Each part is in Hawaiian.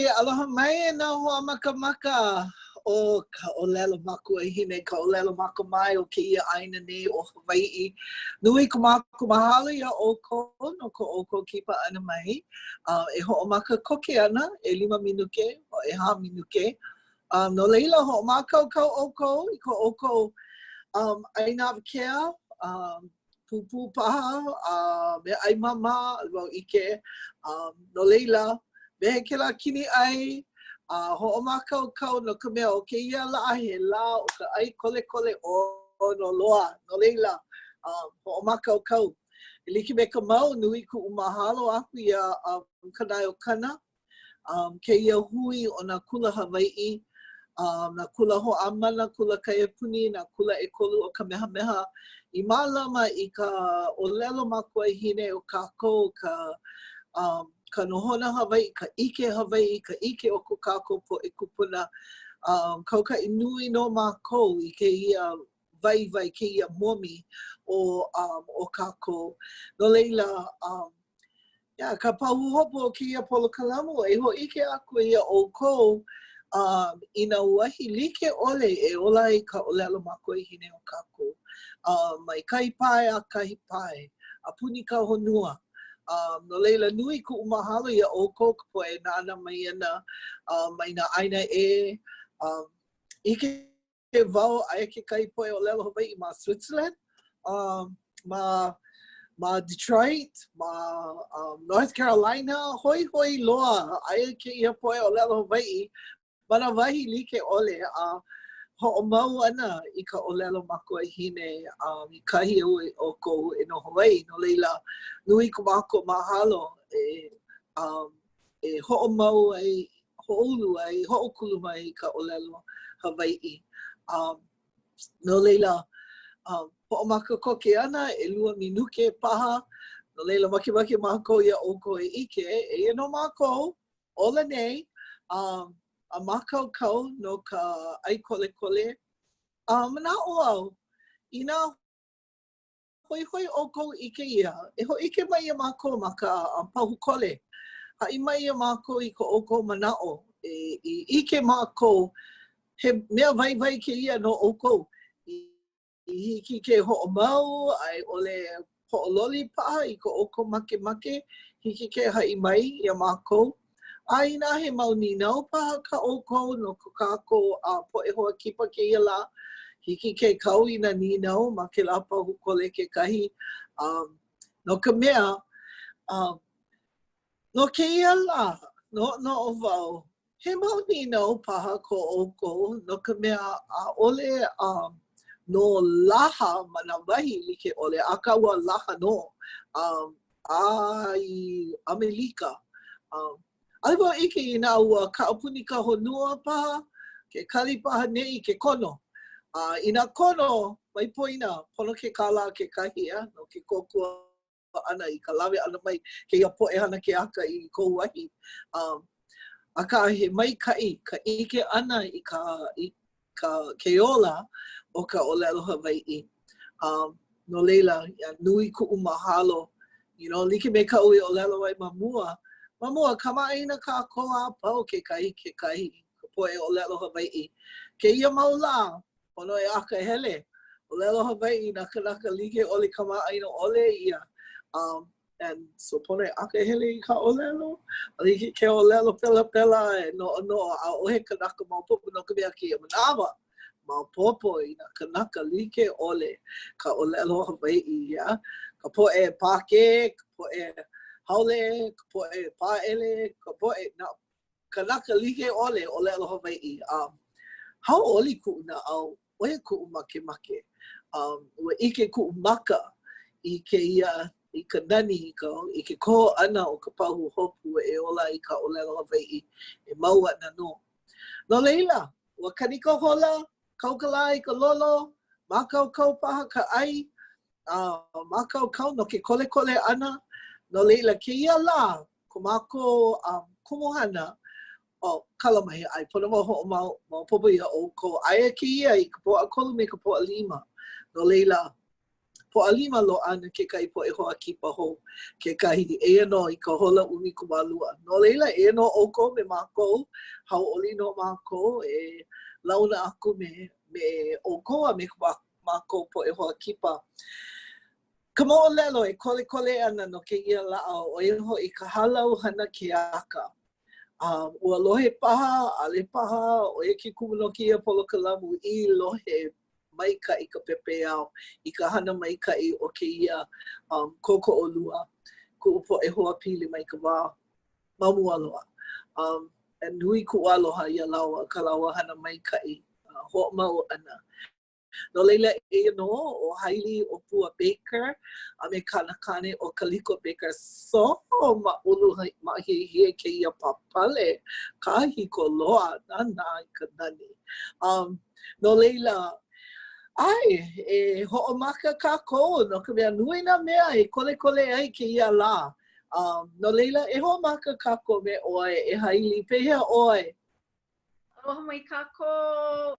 Aloha mai e nā hoa makamaka o ka ʻōlelo makuahine, ka ʻōlelo makamae o kēia ʻāina nei o Hawaiʻi. Nui ko mākou mahalo iā ʻoukou no ko ʻoukou kipa ʻana mai. Uh, e hoʻomaka koke ana, ʻelima minuke, o ʻehā minuke. Um, no laila, hoʻomākaukau ʻoukou i ko ʻoukou um, ʻaina awakea, um, pūpū paha, a meaʻai māmā, ʻaʻole wau ʻike. Um, no laila, wehe kēlā kini ʻai, a hoʻomākaukau no ka mea ʻo kēia lā he lā o ka ʻai kolekole ʻono loa. No laila, um, hoʻomākaukau. E like me ka mau, nui kuʻu mahalo aku iā um, Kanaeokana, um, kēia hui o nā kula Hawaiʻi, um, nā kula hoʻāmana, kula kaiapuni, nā kula ʻekolu o Kamehameha, i mālama i ka ʻōlelo makuahine o kākou, ka, um, ka nohona Hawaiʻi, ka ʻike Hawaiʻi, ka ʻike o ko kākou poʻe kūpuna. Um, kaukaʻi nui nō mākou i kēia waiwai, kēia momi o, um, o kākou. No laila, um, yeah, ka pahuhopu o kēia polokalamu e hōʻike aku iā ʻoukou um, i nā wahi like ʻole e ola ai ka ʻōlelo makuahine o kākou. Um, mai kahi pae a kahi pae, a puni ka honua. Um, no laila, nui kuʻu mahalo iā ʻoukou ka poʻe e nānā mai ana um, mai nā ʻāina ʻē. Um, ʻike wau aia kekahi poʻe ʻōlelo Hawaiʻi ma Switzerland, um, ma, ma Detroit, ma um, North Carolina, hoihoi loa aia kēia poʻe ʻōlelo Hawaiʻi ma nā wahi like ʻole a hoʻomau ana i ka ʻōlelo makuahine um, i kahi o ʻoukou e noho ai. No laila, nui ko mākou mahalo e, um, e hoʻomau ai hoʻoulu ai, hoʻokuluma ai i ka ʻōlelo Hawaiʻi. Um, no laila, um, hoʻomaka koke ana, ʻelua minuke paha, no laila, makemake mākou iā ʻoukou e ʻike, eia nō mākou, ola nei, um, a mākaukau no ka ʻai kolekole. A manaʻo au, inā Hoihoi ʻoukou i kēia, e hōʻike mai iā mākou ma ka pahu kole. Haʻi mai iā mākou i ko ʻoukou manaʻo, e, i ʻike mākou, he mea waiwai kēia no ʻoukou. I, i hiki ke hoʻomau a i ʻole hoʻololi paha i ko ʻoukou makemake, hiki ke haʻi mai iā mākou. A inā he mau nīnau paha kā ʻoukou no ko kākou a poʻe hoa kipa kēia lā, hiki ke kau i nā nīnau ma kēlā pahu kole kekahi. Um, no ka mea, um, no kēia lā, noʻonoʻo wau, he mau nīnau paha ko ʻoukou no ka mea ʻaʻole um, nō laha ma nā wahi like ʻole, akā ua laha nō. Um, a i ʻAmelika. Um, ʻaʻole wau ʻike inā ua kaʻapuni ka honua paha, ke kali paha nei i ke kono. A inā kono, mai poina, pono ke kālā kekahi, ʻeā, no ke kōkua ʻana i ka lawe ʻana mai kēia poʻe hana keaka i kou wahi. Um, akā, he maikaʻi ka ʻike ʻana i ka, i ka, ke ola o ka ʻōlelo Hawaiʻi. Um, no laila, ia, nui kuʻu mahalo, you know, like me kaʻu i ʻōlelo ai ma mua, ma mua, kamaʻāina kākou a pau kekahi kekahi, ka poʻe ʻōlelo Hawaiʻi. Kēia mau lā, pono e akahele, ʻōlelo Hawaiʻi nā kanaka like ʻole kamaʻāina ʻole ʻia. Um, And so pono e akahele i ka ʻōlelo. ʻAʻole hiki ke ʻōlelo pēlā pēlā e noʻonoʻo ʻaʻohe kanaka maopopo no ka mea kēia manawa. Maopopo i nā kanaka like ʻole ka ʻōlelo Hawaiʻi, yeah? Ka poʻe Pākē, ka poʻe haole, ka poʻe pāʻele, ka poʻe nā kanaka like ʻole ʻōlelo Hawaiʻi. Um, hauʻoli kuʻu naʻau ʻo ia kuʻu makemake. Um, ua ʻike kuʻu maka i kēia, i ka nani, i ka, i ke kō ʻana o ka pahuhopu e ola ai ka ʻōlelo Hawaiʻi e mau ana nō. No laila, ua kani ka hola, kau ka lā i ka lolo, mākaukau paha ka ʻai, a mākaukau no ke kolekole ʻana. No laila, kēia lā, ko mākou um, kumuhana, ʻO kala mai he ʻai pono wau hoʻomaopopo iā ʻoukou. Aia kēia i ka Pōʻakolu me ka Pōʻalima. No laila, Pōʻalima loaʻa ana kekahi poʻe hoa kipa hou kekahi, eia nō i ka hola 12. No laila, eia nō ʻoukou me mākou, hauʻoli nō mākou e launa aku me me ʻoukou a me ko mākou poʻe hoa kipa. Ka moʻolelo e kolekole ana no kēia laʻa, ʻo ia hoʻi ka hālau hana keaka. A ua lohe paha, ʻaʻole paha, ʻo ia ke kumu no kēia polokalamu i lohe maikaʻi ka pepeiao i ka hana maikaʻi o kēia um, kōkoʻolua, kuʻu poʻe hoa pili mai ka wā ma mua loa. Um, e nui kuʻu aloha iā lāua, kā lāua hana maikaʻi uh, hoʻomau ʻana. No laila, eia nō ʻo Haili ʻŌpua Baker a me kāna kāne ʻo Kaliko Baker. So māʻulumahiehie kēia pāpale kāhiko loa, nānā i ka nani. Um, No laila, ʻae, e hoʻomaka kākou no ka mea nui nā mea e kolekole ai kēia lā. Um, no laila, e hoʻomaka kākou me ʻoe, e Haili, pehea ʻoe? Aloha mai kākou.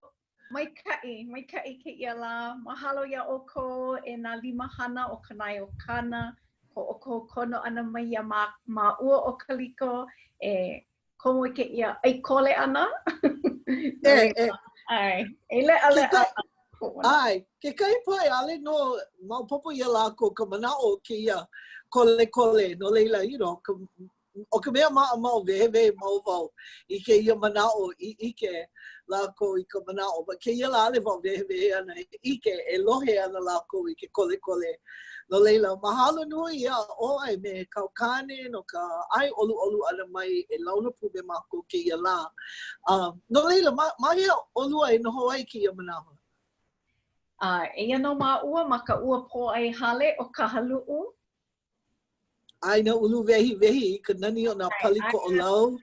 Maikaʻi, maikaʻi kēia lā. Mahalo iā ʻoukou e nā limahana o Ka Nae O Kana, ko ʻoukou kono ʻana mai iā māua ʻo Kaliko e komo i kēia ʻai kole ʻana. E, e. ʻAe, e leʻaleʻa. ʻAe, kekahi poʻe ʻaʻole nō maopopo iā lākou ka manaʻo o kēia kolekole, no laila, you know, ka, ʻo ka mea maʻamau, wehewehe mau wau i kēia manaʻo i ʻike lākou i ka manaʻo. Ma kēia lā ʻaʻole wau wehewehe ana e ʻike, e lohe ana lākou i ke kolekole. No laila, mahalo nui iā ʻoe me kāu kāne no ka ʻae ʻoluʻolu ʻana mai e launa pū me mākou kēia lā. Um, no laila, ma, ma hea ʻolua e noho ai kēia manawa? Uh, eia nō māua ma ka ua pōʻai hale o Kahaluʻu. ʻĀina uluwehiwehi i ka nani o nā pali Koʻolau.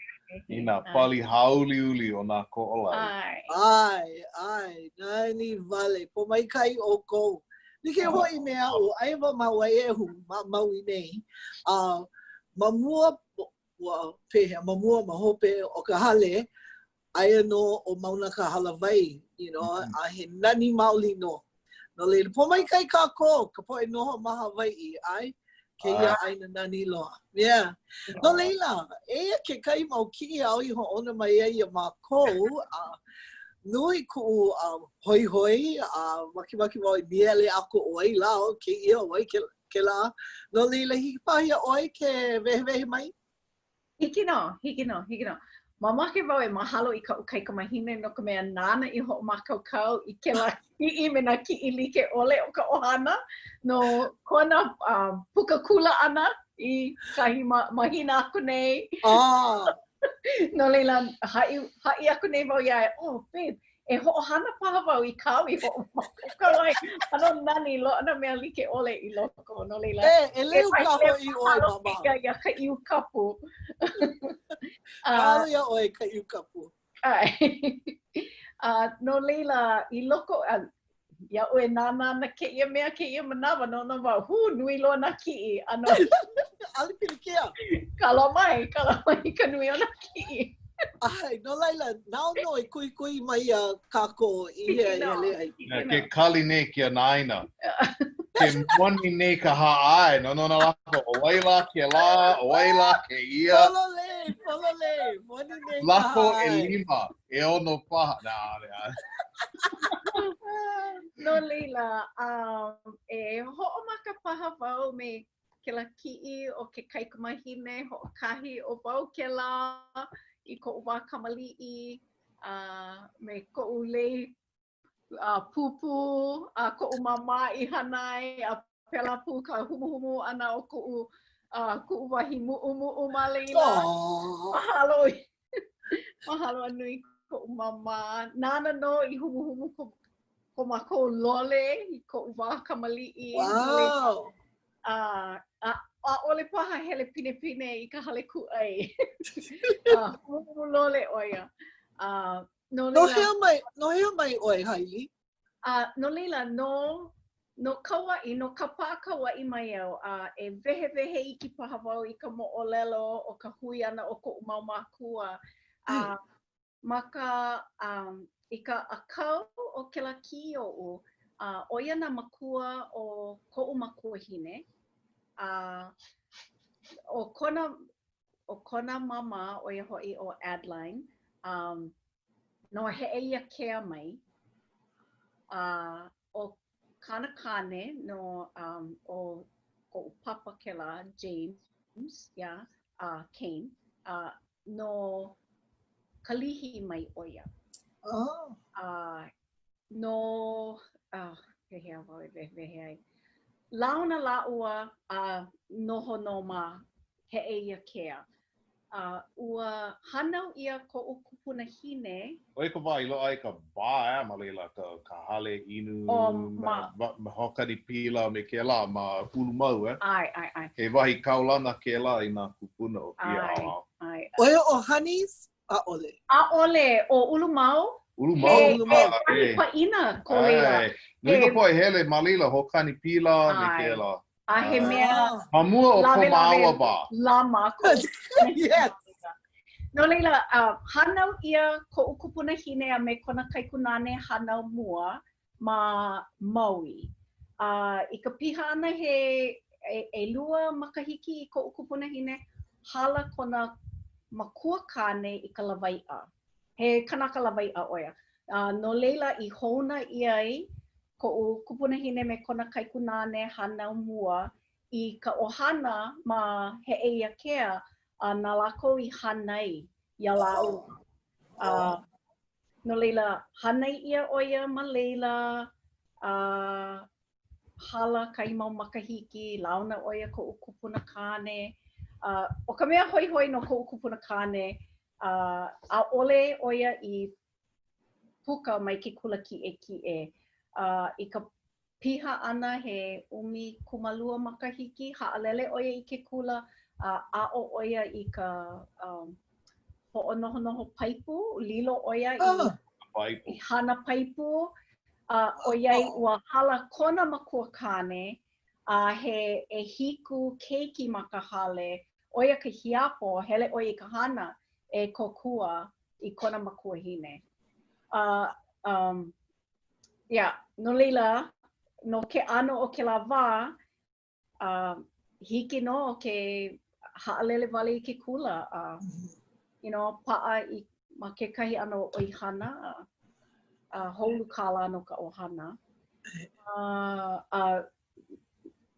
I nā pali hāuliuli o nā Koʻolau. ʻAe, ʻae, nani wale. Pōmaikaʻi ʻoukou. Like hoʻi me aʻu, aia wau ma Waiehu, ma Maui nei. A ma mua, ua, pehea, ma mua, ma hope o ka hale, aia nō ʻo Mauna Kahalawai, you know, mm -hmm. a he nani maoli nō. No laila, pōmaikaʻi kākou, ka poʻe noho ma Hawaiʻi, ʻae, kēia ʻāina nani loa. Yeah. No laila, eia kekahi mau kiʻi āu i hoʻouna mai ai iā mākou, a nui kuʻu um, hoihoi, a makemake wau e nīele aku ʻo wai lā, ʻo kēia, ʻo wai kēlā. No laila, hiki paha iā ʻoe ke wehewehe mai? Hiki nō, hiki nō, hiki nō. Mamake wau e mahalo i kaʻu kaikamahine no ka mea nāna i hoʻomākaukau i kēlā kiʻi me nā kiʻi like ʻole o ka ʻohana no kona uh, puka kula ʻana i kahi ma, mahina aku nei. Ah. no laila, haʻi, haʻi aku nei wau iā ia, oh, babe, E hoʻohana paha wau i kāu i hoʻomākaukau ai. ʻAno nani, loaʻa nā mea like ʻole i loko, no laila. E, ʻeleu kā hoʻi ʻoe, Mama. Ia, iā Kaʻiukapu. Mahalo iā ʻoe, Kaʻiukapu. ʻAe. Uh, no laila, i loko, uh, iaʻu e nānā ana kēia mea, kēia manawa, noʻonoʻo wau, hū, nui loa nā kiʻi. ʻAno. ʻAʻole pilikia. Kala mai, kala mai ka nui o nā kiʻi. ʻAe, no laila, nāu nō e kuhikuhi mai iā kākou i hea e hele ai. Ke kali nei ke anaina. Ke moni nei ka hāʻae, no no nā lako, ʻo wai lā kēlā, ʻo wai lā kēia. Pololei, pololei, moni nei ka Lako hāʻae. ʻelima, ʻeono paha. Nā, ʻaʻole, ʻaʻole. No laila, um, e hoʻomaka paha wau me kēlā kiʻi o ke kaikamahine hoʻokahi ʻo wau kēlā i koʻu wā kamaliʻi, a uh, me koʻu lei uh, pūpū a koʻu māmā i hana ai, a pēlā pū ka humuhumu ʻana o koʻu uh, kuʻu wahi muʻumuʻu ma laila. Mahalo. Mahalo a nui koʻu māmā. Nāna nō i humuhumu ko, ko mākou lole i koʻu wā kamaliʻi. Wow! Uh, a, ʻaʻole paha hele pinepine i ka hale kūʻai. uh, humuhumu lole ʻo ia. Uh, no laila... No hea mai, no hea mai ʻoe, Haili? A no laila, no, no Kauaʻi, no Kapaa Kauaʻi mai au, a e wehewehe iki paha wau i ka moʻolelo o ka hui ʻana o koʻu mau mākua. A ma ka, um, i ka ʻākau o kēlā kiʻi oʻu, A ʻo ia nā makua o koʻu makuahine, a ʻo kona, ʻo kona māmā, ʻo ia hoʻi ʻo Adeline, um, no Heʻeiakea mai, a ʻo kāna kāne no, um, ʻo koʻu papa kēlā, James, yeah, uh, Kane, uh, no Kalihi mai ʻo ia. Oh. A no, oh, pehea wau e wehewehe ai. Launa lāua a noho nō ma Heʻeiakea. A ua hānau ʻia koʻu kupunahine. ʻO ia ka wā i loaʻa ai ka bar ʻea ma laila, ka, ka hale inu, oh, ma, ma, ma hoʻokani pila me kēlā ma Ulumau, ʻea? ʻAe, ʻae, ʻae. He wahi kaulana kēlā i nā kūpuna o kēia ʻaoʻao. ʻAe, ʻae. ʻO ia ʻo Honey's? ʻAʻole. ʻAʻole, ʻo Ulumau. Ulumau. He, he wahi paʻina ko laila. ʻAe. Nui ka poʻe hele ma laila hoʻokani pila me kēlā. A he mea Ma mua o ko māua wā. Lama ko. Yes. No laila, uh, hānau ʻia koʻu kupunahine a me kona kaikunāne hānau mua ma Maui. A i ka piha ʻana he ʻelua makahiki i koʻu kupunahine, hala kona makuakāne i ka lawaiʻa. He kanaka lawaiʻa ʻo ia. A no laila i hoʻouna ʻia ai koʻu kupunahine me kona kaikunāne hānau mua i ka ʻohana ma Heʻeiakea a na lākou i hānai iā lāua. A no laila, hānai ʻia ʻo ia ma laila, a hala kahi mau makahiki, launa ʻo ia koʻu kupuna kāne. A ʻo ka mea hoihoi no koʻu kupuna kāne, a ʻaʻole ʻo ia i puka mai ke kula kiʻekiʻe. A i ka piha ʻana he 12 makahiki, haʻalele ʻo ia i ke kula a aʻo ʻo ia i ka um, hoʻonohonoho paipu, lilo ʻo ia i, ah. i hana paipu, a ʻoiai ua hala kona makuakāne a he ʻehiku keiki ma ka hale, ʻo ia ka hiapo, hele ʻo ia i ka hana e kōkua i kona makuahine. A um, yeah, no laila, no ke ʻano o kēlā wā, uh, hiki nō ke haʻalele wale i ke kula a uh, you know, paʻa i ma kekahi ʻano ʻoihana a uh, hoʻoulu kālā no ka ʻohana. Uh, uh,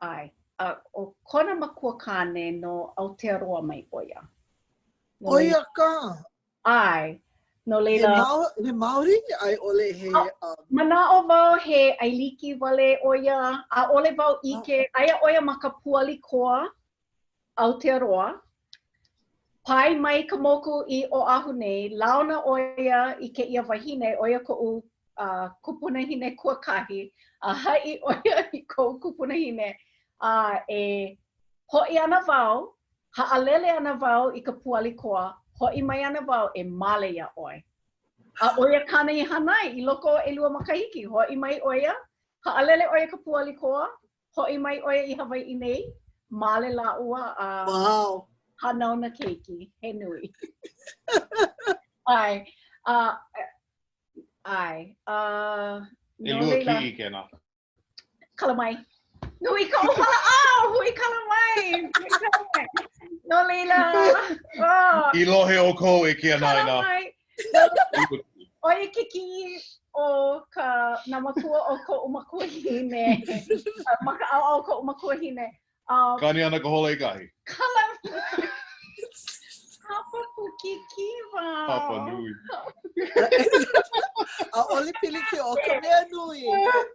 ʻae. A ʻo kona makuakāne no Aotearoa mai ʻo ia. No ʻO ia ka? ʻAe. No laila. He, Mao, he Maori a i ʻole he... Um... Manaʻo wau he ʻAiliki wale ʻo ia. ʻAʻole wau ʻike. Oh. Aia ʻo ia ma ka pūʻali koa Aotearoa. Pae mai ka moku i Oʻahu nei, launa ʻo ia i kēia wahine, ʻo ia koʻu uh, kupunahine kuakahi, a haʻi ʻo ia i koʻu kupunahine, a e hoʻi ana wau, haʻalele ana wau i ka pūʻali koa, hoʻi mai ana wau e male iā ʻoe. A ʻo ia kāna i hana ai i loko o ʻelua makahiki, hoʻi mai ʻo ia, haʻalele ʻo ia ka pūʻali koa, hoʻi mai ʻo ia i Hawaiʻi nei, male lāua a wow. hānau nā keiki, he nui. ʻAe, a, ʻae, a, no ʻElua laila, kiʻi kēnā. Kala mai. Nui ka ʻōpala, oh, huikala mai. Huikala mai. No laila, oh. I lohe ʻoukou e ke anaina. Kala mai. ʻO ia ke kiʻi o ka nā makua o koʻu makuahine. Ma ka ʻaoʻao o koʻu makuahine. Um, Kani ana ka hola i kahi. Kala Papa Pukikiwa. Papa nui. ʻAʻole pilikia ʻo ka mea nui.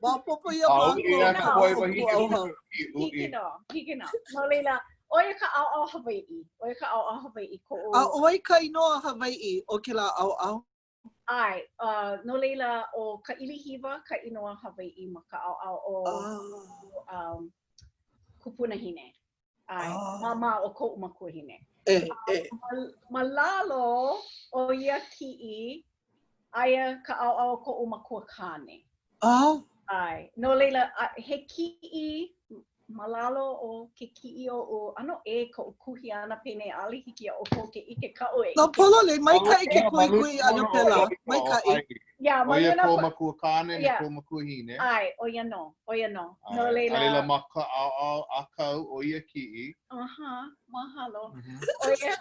Maopopo iā mākou. Hiki nō, hiki nō. No laila, ʻo ia ka ʻaoʻao Hawaiʻi. ʻO ia ka ʻaoʻao Hawaiʻi koʻu. A ʻo wai ka inoa Hawaiʻi o kēlā ʻaoʻao? ʻAe, uh, no laila, ʻo Kaʻilihiwa ka inoa Hawaiʻi ma ka ʻaoʻao o oh. um, kupunahine. ʻAe, oh. māmā o koʻu makuahine. E, e. Ma, ma lalo o ia kiʻi, aia ka ʻaoʻao o koʻu makuakāne. Oh. ʻAe, no laila, a, he kiʻi ma lalo o ke kiʻi oʻu, ʻano ʻē koʻu kuhi ʻana penei, ʻaʻole hiki iā ʻoukou ke ʻike kaʻu e ʻike. No, pololei, maikaʻi ke kuhikuhi ʻana pēlā, maikaʻi. Yeah, ma ʻO ia luna kou makua kāne me Yeah. kou makuahine. ʻAe, ʻo ia nō, ʻo ia nō. No ʻAe. laila. A laila ma ka ʻaoʻao ʻākau o ia kiʻi. Uh-huh, mahalo. ʻO ia.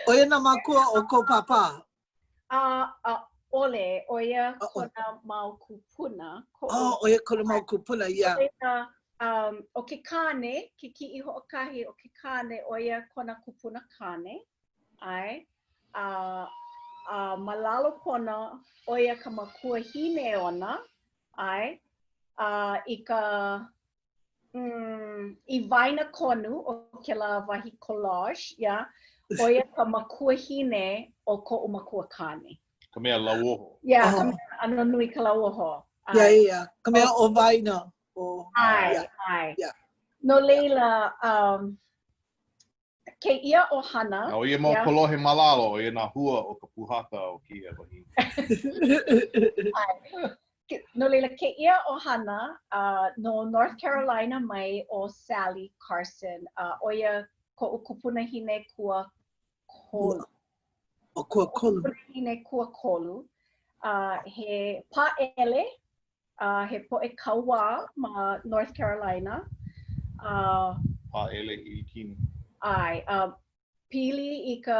ʻO ia nā mākua o kou pāpā? A, ʻaʻole, ʻo ia kona mau kūpuna. Oh, ʻo ia kona mau kūpuna, yeah. ʻO ia, um, ʻo ke kāne, ke kiʻi hoʻokahi o ke kāne, ʻo ia kona kupuna kāne. ʻAe. A, a ma lalo pono, ʻo ia ka makuahine ona, ʻae. A i ka, mm, i waena konu o kēlā wahi collage, yeah, ʻo ia ka makuahine o koʻu makua kāne. Ka mea lauoho. Yeah, ka mea ʻano nui ka lauoho. Yeah, yeah, ka mea o waena. O, ʻae, ʻae. Yeah. No laila, um, kēia ʻohana. A ʻo ia mau kolohe ma lalo, ʻo ia nā hua o ka pūhaka o kēia wahine. No laila, kēia ʻohana, uh, no North Carolina mai ʻo Sally Carson, uh, ʻo ia koʻu kupunahine kua kolu. ʻO kuakolu. Kupunahine kuakolu. Uh, he pāʻele Uh, he poʻe kauā ma North Carolina. Uh, Pāʻele ʻIlikini. ʻAe, uh, pili i ka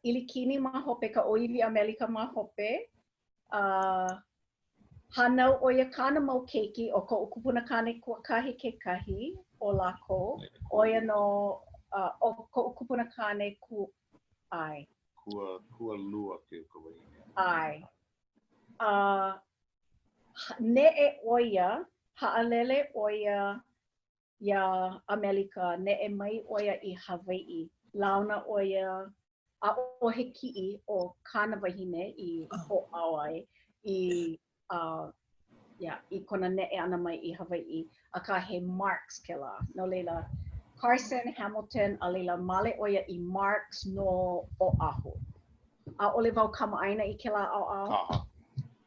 ʻIlikini ma hope, ka ʻōiwi ʻAmelika ma hope. Uh, hānau ʻo ia kāna mau keiki, ʻo koʻu kupunakāne kuakahi kekahi o lākou. ʻO ia nō, uh, ʻo koʻu kupunakāne ku, ʻae. Kua, kualua ke ka wahine. ʻAe. Uh, neʻe ʻo ia, haʻalele ʻo ia iā ʻAmelika, neʻe mai ʻo ia i Hawaiʻi. Launa ʻo ia, ʻaʻohe kiʻi o kāna wahine i hoʻāo ai i, uh, yeah, i kona neʻe ʻana mai i Hawaiʻi, akā he Marks kēlā. No laila, Carson, Hamilton, a laila male ʻo ia i Marks no Oʻahu. ʻAʻole wau kamaʻāina i kēlā ʻaoʻao. Aha.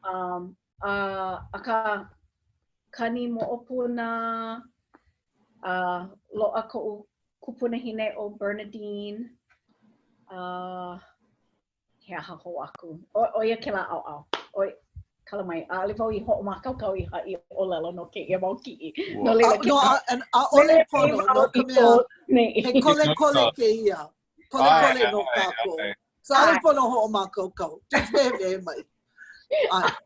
Um, uh, akā, kani moʻopuna, uh, loaʻa koʻu kupunahine ʻo Bernadine. Uh, he aha hou aku. ʻO, ʻo ia kēlā ʻaoʻao. ʻO, kala mai, ʻaʻole wau i hoʻomākaukau i haʻi ʻōlelo no kēia mau kiʻi. No laila, no, ʻaʻole pono, no ka mea, he kolekole kēia. Kolekole no kākou. So ʻaʻole pono hoʻomākaukau. Just wehewehe mai. ʻAe.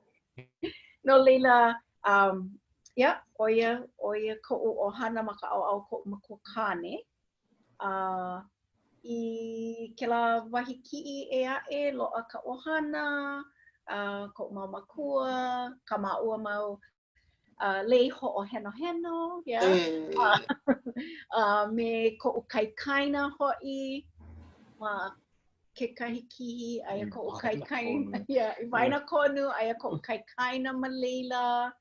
No laila, um, yeah, ʻo ia, ʻo ia koʻu ʻohana ma ka ʻaoʻao koʻu makua kāne. Uh, i kēlā wahi kiʻi ʻē aʻe, loaʻa ka ʻohana, uh, koʻu mau mākua, kā māua mau uh, lei hoʻohenoheno, yeah. E. Uh, uh, me koʻu kaikaina hoʻi, ma kekahi kihi, aia koʻu kaikaina, yeah, i waena konu, aia koʻu kaikaina ma laila,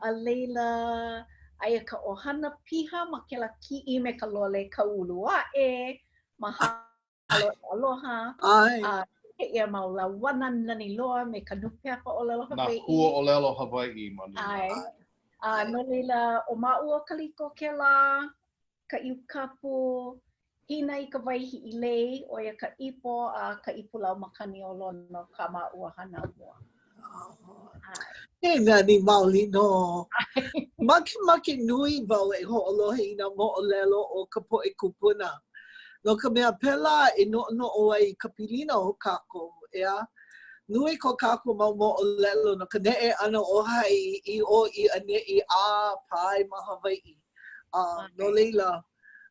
a laila, aia ka ʻohana piha ma kēlā kiʻi me ka lole kaulu aʻe, mahalo e aloha. ʻAe. A kēia mau lauana nani loa me ka nūpepa ʻōlelo Hawaiʻi. Nā hua ʻōlelo Hawaiʻi ma luna. ʻAe. A no laila, ʻo māua ʻo Kaliko kēlā, ka ʻiu kapu, hina i ka wai hiʻilei, ʻo ia ka ipo a ka ipu lau makani o Lono kā māua hānau mua. He nani maoli nō. Makemake nui wau e hoʻolohe i nā moʻolelo o ka poʻe kūpuna. No ka mea, pēlā e noʻonoʻo ai i ka pilina o kākou, ʻeā? Nui ko kākou mau moʻolelo no ka neʻe ʻana o haʻi i ʻō i ʻaneʻi a pae ma Hawaiʻi. A no laila,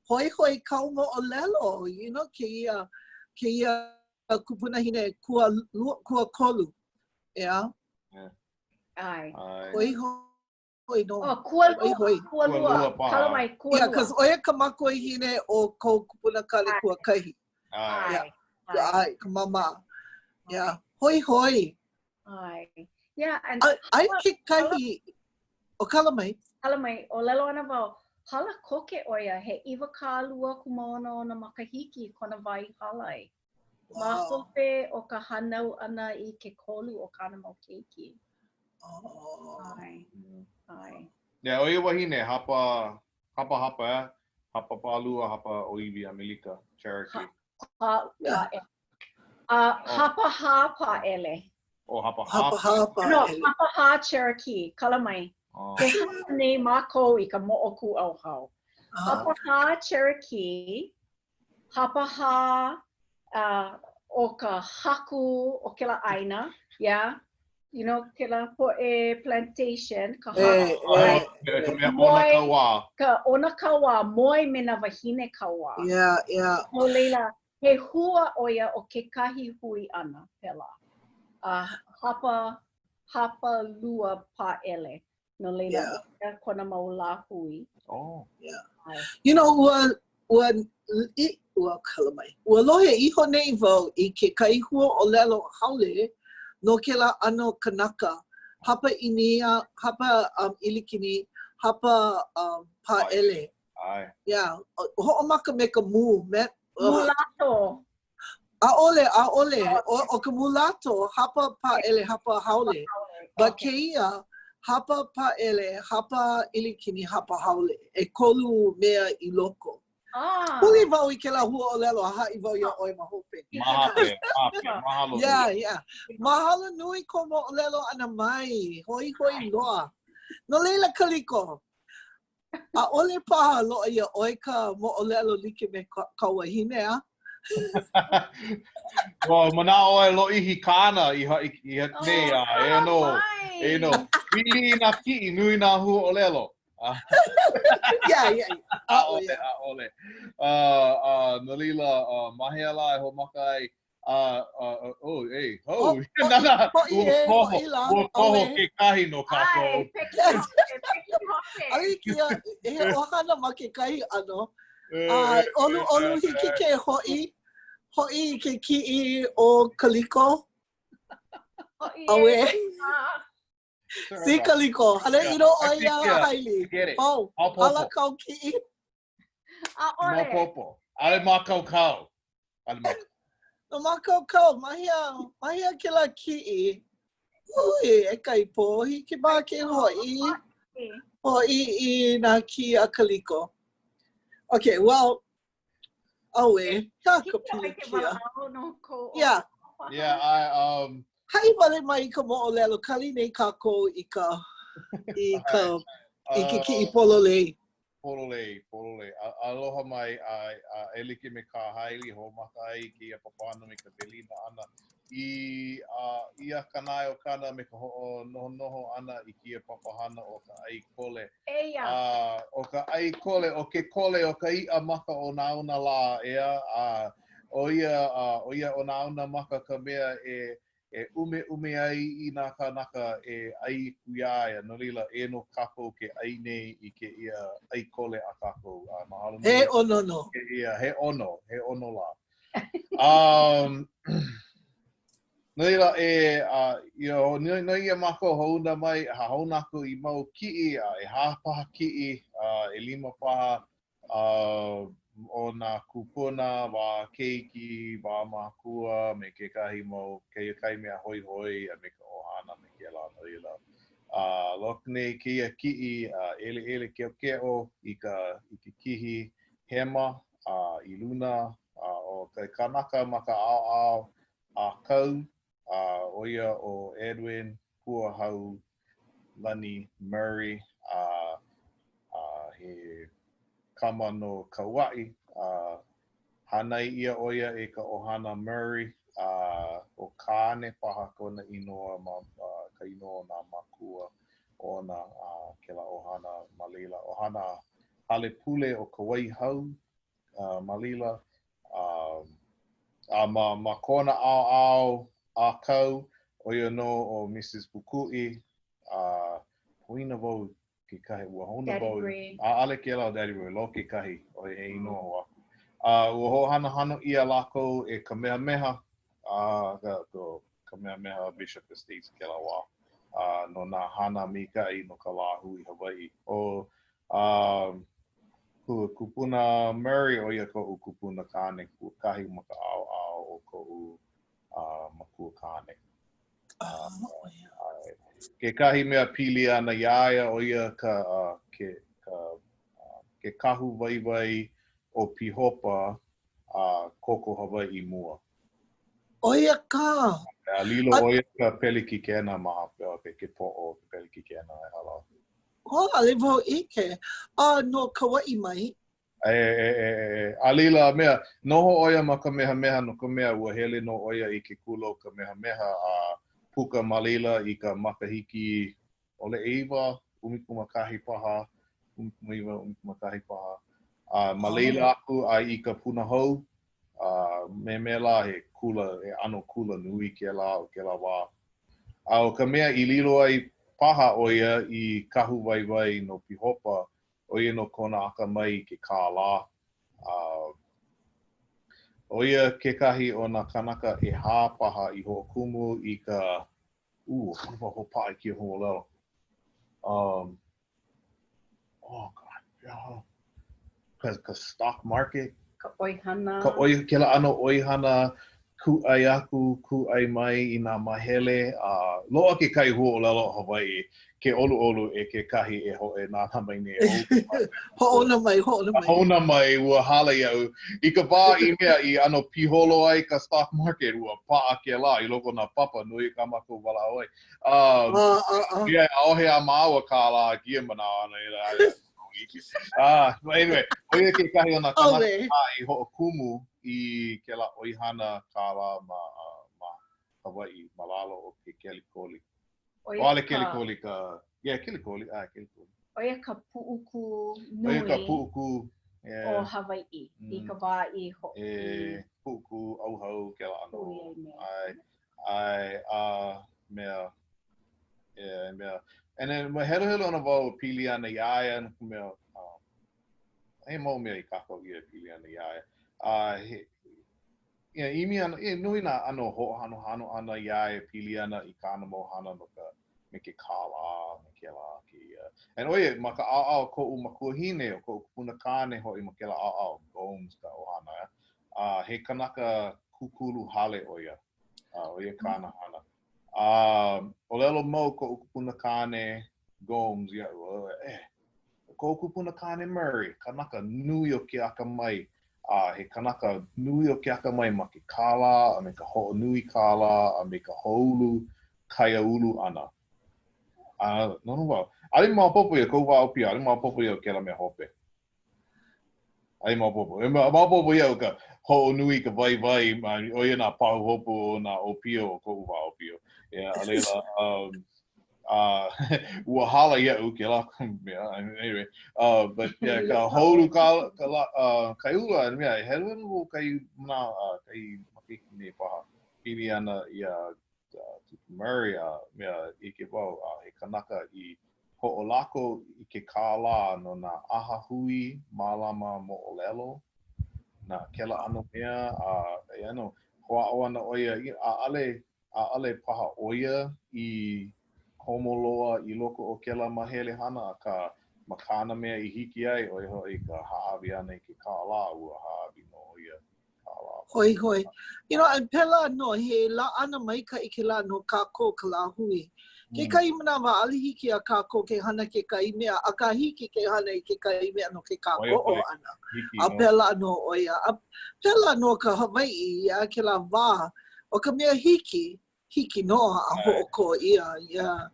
hoihoi kāu moʻolelo, you know, kēia, kēia kupunahine kua, kuakolu, ʻeā? ʻAe. Hoihoi nō. Oh, kualua, Hoihoi. kualua, kala mai, kualua. Yeah, cause ʻo ia ka makuahine o kou kupunakāne kuakahi. ʻAe. Yeah. ʻAe, ka māmā. Yeah. Hoihoi. ʻAe. Yeah, and Aia kekahi, o kala mai. Kala mai, ʻōlelo ana wau, hala koke ʻo ia, he 20 kūmāono ona makahiki kona wā i hala ai. Wow. Ma hope o ka hānau ʻana i ke kolu o kāna mau keiki. Oh. ʻAe, ʻae. Yeah, ʻo ia wahine, hapa, hapa hapa, eh? Hapa pālua, hapa ʻōiwi ʻAmelika, Cherokee. Ha, pa, yeah. Uh, hapa hā pāʻele. ʻO hapahā. Hapahā No, pāʻele. hapahā Cherokee, kala mai. Oh. Ke hana nei mākou i ka moʻokūʻauhau. Ah. Hapahā Cherokee, hapahā uh, o ka haku o kēlā ʻāina, yeah. You know, kēlā poʻe plantation, ka E, haku. e, Ka mea ʻona kauā. Ka ʻona kauā, moe me nā wāhine kauā. Yeah, yeah. No laila, he hua ʻo ia o kekahi hui ʻana, pēlā. A hapa, hapa lua pāʻele. No laila, Yeah. yeah. kona mau lāhui. Oh. Yeah. ʻAe. You know, ua, ua, i, ua kala mai. Ua lohe iho nei wau i kekahi huaʻōlelo haole no kēlā ʻano kanaka, hapa ʻĪnia, hapa um, ʻIlikini, hapa um, pāʻele. ʻAe. Yeah. Hoʻomaka me ka mū. Me, uh, Mulato. ʻAʻole, ʻaʻole. ʻO, ʻo ka mulato, hapa pāʻele, hapa haole. But kēia, hapa pāʻele, hapa ʻIlikini, hapa haole. ʻEkolu mea i loko. Ah. Huli wau i kēlā huaʻōlelo a haʻi wau iā ʻoe ma hope. Mahape, mahape, mahalo nui. Yeah, yeah. Mahalo nui kou moʻolelo ʻana mai. Hoihoi loa. No laila, Kaliko, ʻAʻole paha loaʻa iā ʻoe ka moʻolelo like me ka wahine, a? Ua manaʻo ʻoe lōʻihi kāna i haʻi i haʻi nei, a eia nō, eia nō. Pili i nā kiʻi, nui nā huaʻōlelo. Yeah, yeah. ʻAʻole, ʻaʻole. Uh, uh, no laila, uh, ma hea lā e hoʻomaka ai A, uh, oh, hey, ho, oh, nana, hoʻi, ua e, koho, hoʻi lā, ua koho ʻawe. kekahi no kākou. ʻAe, peki hope, peki hope. ʻAʻole kēia, he ʻohana ma kekahi ʻano. E, A e, ʻoluʻolu e, hiki ke hoʻi, hoʻi i ke kiʻi o Kaliko. Hoʻi e. ʻAuē. Ah. See, Kaliko, hale ʻino ʻoe iā Haili. Get it. Hou, Maopopo. hala kāu kiʻi. ʻAʻole. Maopopo. ʻAʻole mākaukau. ʻAʻole mākaukau. No mākaukau, ma hea, ma hea kēlā kiʻi? Ui, e ka ipo, hiki ba ke hoʻi, hoʻi i nā kiʻi a Kaliko. Okay, well, auē, he aha ka pilikia? Yeah. Yeah, I, um... Haʻi wale mai i ka moʻolelo, kali nei kākou i ka, i ka, i ke kiʻi pololei. Pololei, pololei. A, aloha mai, a, a e like me kā Haili hoʻomaka ai i kēia papahana me ka welina ʻana i, a, iā Kanaeokana me ka hoʻonohonoho ʻana i kēia papahana o ka ʻai kole. Eia. A, ʻo ka ʻai kole, ʻo ke kole o ka iʻa maka o nā una lā, ʻeā, a, ʻo ia, a, ʻo ia ʻo nā una maka ka mea e e ʻumeʻume ai i nā kānaka e ʻai aku iā ia, no laila, eia nō kākou ke ʻai nei i kēia ʻai kole a kākou. A mahalo nui. He ʻono nō. Kēia, he ʻono, he ʻono lā. Um, no laila, e, uh, you know, no, no ia mākou hoʻouna mai, a hoʻouna aku i mau kiʻi, a ʻehā paha kiʻi, a ʻelima paha, A ʻo nā kūpuna, wā keiki, wā mākua, me kekahi mau, kekahi mea hoihoi a me ka ʻohana me kēlā no laila. A loka nei kēia kiʻi a ʻeleʻele keʻokeʻo i ka i ke kihi hema a i luna a ʻo ke kanaka ma ka ʻaoʻao ʻākau a ʻo ia ʻo Edwin Kuahau Lani Murray, a a he kama no Kauaʻi, a hānai ʻia ʻo ia e ka ʻohana Murray, a ʻo Kāne paha kona inoa ma ka inoa o nā mākua ona a kēlā ʻohana ma laila, ʻohana hale pule o Kawaihau ma laila, a, a ma, ma kona ʻaoʻao ʻākau, ʻo ia nō ʻo Mrs. Pukuʻi, a poina wau kekahi, ua hoʻouna wau, ʻaʻale kēlā ʻo Daddy Roy, loa kekahi, ʻo ia he inoa hou aku. A ua hoʻohanohano ʻia lākou e Kamehameha, a ka, ka, Kamehameha Bishop Estates kēlā wā, a no nā hana maikaʻi no ka lāhui Hawaiʻi. ʻO A kupuna Murray, ʻo ia koʻu kupuna kāne kuakahi ma ka ʻaoʻao o koʻu makua kāne. Kekahi mea pili ana iā ia, ʻo ia ka, ke, ka, ke kahu waiwai o Pīhopa a Koko Hawaiʻi mua. ʻO ia kā! A lilo ʻo ia ka pelikikena ma ke, ke poʻo ke pelikikena e hala. Oh, ʻaʻole wau ʻike. A no Kauaʻi mai? E, e, e, e. A laila, mea, noho ʻo ia ma Kamehameha no ka mea, ua hele nō ʻo ia i ke kula o Kamehameha a puka ma laila i ka makahiki ʻole ʻeiwa, 11 paha, 19, 11 paha. A ma laila aku a i ka Punahou, a me mea lā he kula, he ʻano kula nui kēlā o kēlā wā. A ʻo ka mea i lilo ai paha ʻo ia i kahu waiwai no Pīhopa, ʻo ia nō kona akamai i ke kālā. A ʻo ia kekahi o nā kānaka ʻehā paha i hoʻokumu i ka Ooh, ʻaʻole wau hoʻopaʻa i kēia huaʻōlelo. Um, oh, God, yeah. Ka, ka stock market. Ka ʻoihana. Ka ʻoi, kēlā ʻano ʻoihana kūʻai aku, kūʻai mai i nā mahele, a uh, loaʻa kekahi huaʻōlelo Hawaiʻi ke ʻoluʻolu e kekahi e ho, e nānā mai nei. Hoʻouna mai, hoʻouna mai. Hoʻouna mai, ua hala iaʻu. I ka wā i mea i ʻano piholo ai ka stock market, ua paʻa kēlā i loko o nā papa nui kā mākou walaʻau ai. Um, uh, uh, uh. Yeah, ʻaʻohe a māua kālā i kēia manawa. Ah, but anyway, ʻo ia kekahi o nā kānaka i hoʻokumu i kēlā ʻoihana kālā ma, ma Hawaiʻi, ma lalo o ke Kelikoli. ʻO ia ʻAʻole kelikoli ka, yeah, kelikoli, ʻae, kelikoli. ʻO ia ka puʻukū nui. ʻO ia ka puʻukū, yeah. O Hawaiʻi mm. i ka wā i ho E, puʻukū, ʻauhau, kēlā ʻano. ʻAe, ʻae, a mea, yeah, mea. And then, heluhelu ana wau pili ana iā ia, no ka mea, um, he mau mea i kākau ʻia e pili ana iā ia. A he, Yeah, ʻimi ana, yeah, nui nā ʻano hoʻohanohano ʻana iā ia e pili ana i kāna mau hana no ka, me ke kālā, me kēlā, kēia. And ʻo ia, ma ka ʻaoʻao o koʻu makuahine, o koʻu kupuna kāne hoʻi ma kēlā ʻaoʻao, Gomes ka ʻohana, eh? A he kanaka kūkulu hale ʻo ia. A ʻo ia kāna hana. A ʻōlelo mau koʻu kupuna kāne Gomes iaʻu, ʻōlelo, eh, ʻO koʻu kupuna kāne Murray, kanaka nui o ke akamai, a he kanaka nui o ke akamai ma ke kālā a me ka hoʻonui kālā a me ka hoʻoulu kaiāulu ʻana. A noʻonoʻo wau, ʻaʻole maopopo ia koʻu wā ʻōpio, ʻaʻole maopopo iaʻu kēlā mea hope. ʻAʻole maopopo. E maopopo iaʻu ka hoʻonui i ka waiwai, ʻo ia nā pahuhopu o nā ʻōpio o koʻu wā ʻōpio. Yeah, a laila, um, uh, ua hala iaʻu kēlā mea, anyway, uh, but yeah, ka hoʻoulu ka, ka, uh, kaiāulu, a mea, heluhelu wau kahi nā, uh, kahi makahiki nei paha, pili ana iā Murray a mea ʻike wau a he kanaka i hoʻolako i ke kālā no nā ʻahahui mālama moʻolelo, na kēlā ʻano mea, a e ʻano hoʻāʻo ana ʻo ia, ʻaʻole, ʻaʻole paha ʻo ia i komo loa i loko o kēlā māhele hana, akā, ma kāna mea i hiki ai, ʻo ia hoʻi ka hāʻawi ʻana i ke kālā, ua hāʻawi nō ʻo ia. Hoihoi. You know, and pēlā nō, he laʻana maikaʻi kēlā no kākou ka lāhui. Mm. Kekahi manawa, ʻaʻole hiki iā kākou ke hana kekahi mea, akā hiki ke hana i kekahi mea no ke kākoʻo ʻana. A pēlā nō ʻo ia. A pēlā nō ka Hawaiʻi iā kēlā wā, ʻo ka mea hiki, hiki nō a hoʻokō ʻia. Yeah.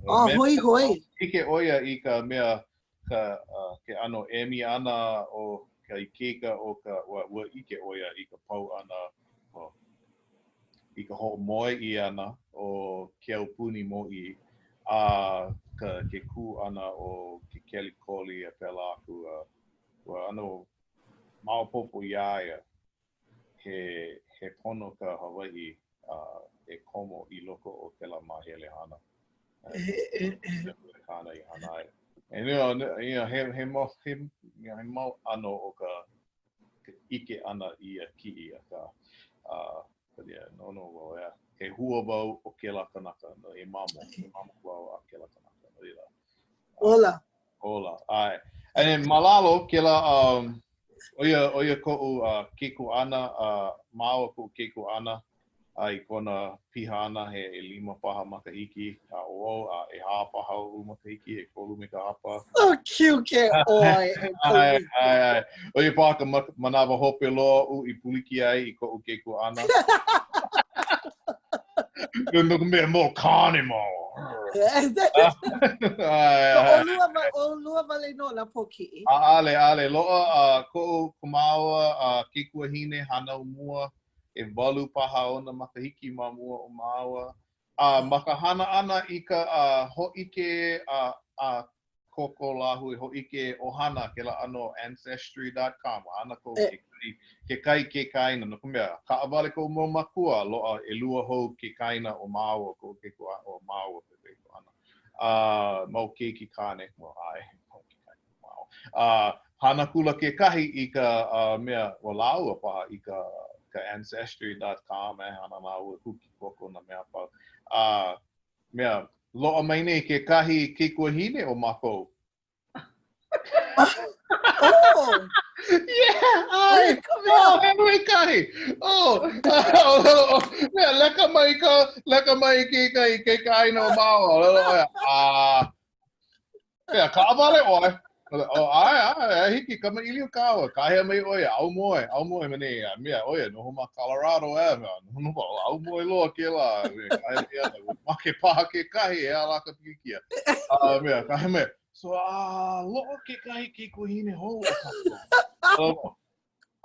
A hoihoi. ʻIke ʻo ia i ka mea ka, uh, ke ʻano emi ʻana o ka ikaika o ka, ua, ua ʻike ʻo ia i ka pau ʻana o, i ka hoʻomoe ʻia ʻana o ke aupuni mōʻī a ka, ke kū ʻana o ke kelikoli a pēlā aku, a ua ʻano maopopo iā ia he, he pono ka Hawaiʻi uh, e komo i loko o kēlā māhele hana. Kāna i hana ai. And, you know, you know, he, he, mau, he, you know, he mau ʻano o ka, ka ʻike ʻana i ia kiʻi, akā, uh, but yeah, noʻonoʻo wau, yeah. He hua wau o kēlā kanaka, no, he mamo, he mamo wau a kēlā kanaka. No laila. Ola. Ola, ʻae. And then ma lalo, kēlā, um, ʻo ia, ʻo ia koʻu uh, keikuaʻana, uh, māua koʻu keikuaʻana, a i kona piha ʻana he ʻelima paha makahiki, a ʻo au, a ʻehā paha oʻu makahiki, ʻekolu me ka hapa. So cute ʻoe, e ʻAe, ʻae, ʻae. ʻO ia paha ka manawa hope loa oʻu i puliki ai i koʻu keikuaʻana. No ka mea mau kāne māua. ʻOlua, ʻolua wale nō nā pōkiʻi. ʻAʻale, ʻaʻale. Loaʻa uh, koʻu kamaua uh, keikuahine hānau mua, ʻewalu paha ona makahiki ma mua o māua. A ma ka hana ʻana i ka uh, hōʻike uh, a ko ko lāhui hōʻike ʻohana kēlā ʻano ancestry dot com hana kou kekahi kekahi kekaina no ka mea kaʻawale koʻu mau mākua loaʻa ʻelua hou kekaina o māua koʻu keikua o māua ʻana a mau keiki kāne well ʻae mau kekaina o māua a hana akula kekahi i ka uh, mea ua lāua paha i ka ka ancestry dot com e hana lāua huki koko nā mea a pau a Mea, loaʻa mai nei kekahi keikuahine o mākou. Oh! Yeah, ʻae. Oh, he nui kahi. Oh, oh, mea, leka mai ka, leka mai kekahi kekaina o māua. ʻŌlelo ʻo ia, ah, Mea, kaʻawale ʻoe. Oh, ʻae, ʻae, ʻae, hiki, kamaʻilio kāua. Kāhea mai ʻoe, aumoe, aumoe ma nei. Mea, ʻo ia, noho ma Colorado, eh, mea, noho, noho, aumoe loa kēlā. Mea, kāhea mai ana, ua make paha kekahi, he aha lā ka pilikia. Uh, mea, kāhea mai, so, uh, loaʻa kekahi keikuahine hou o kākou. Oh,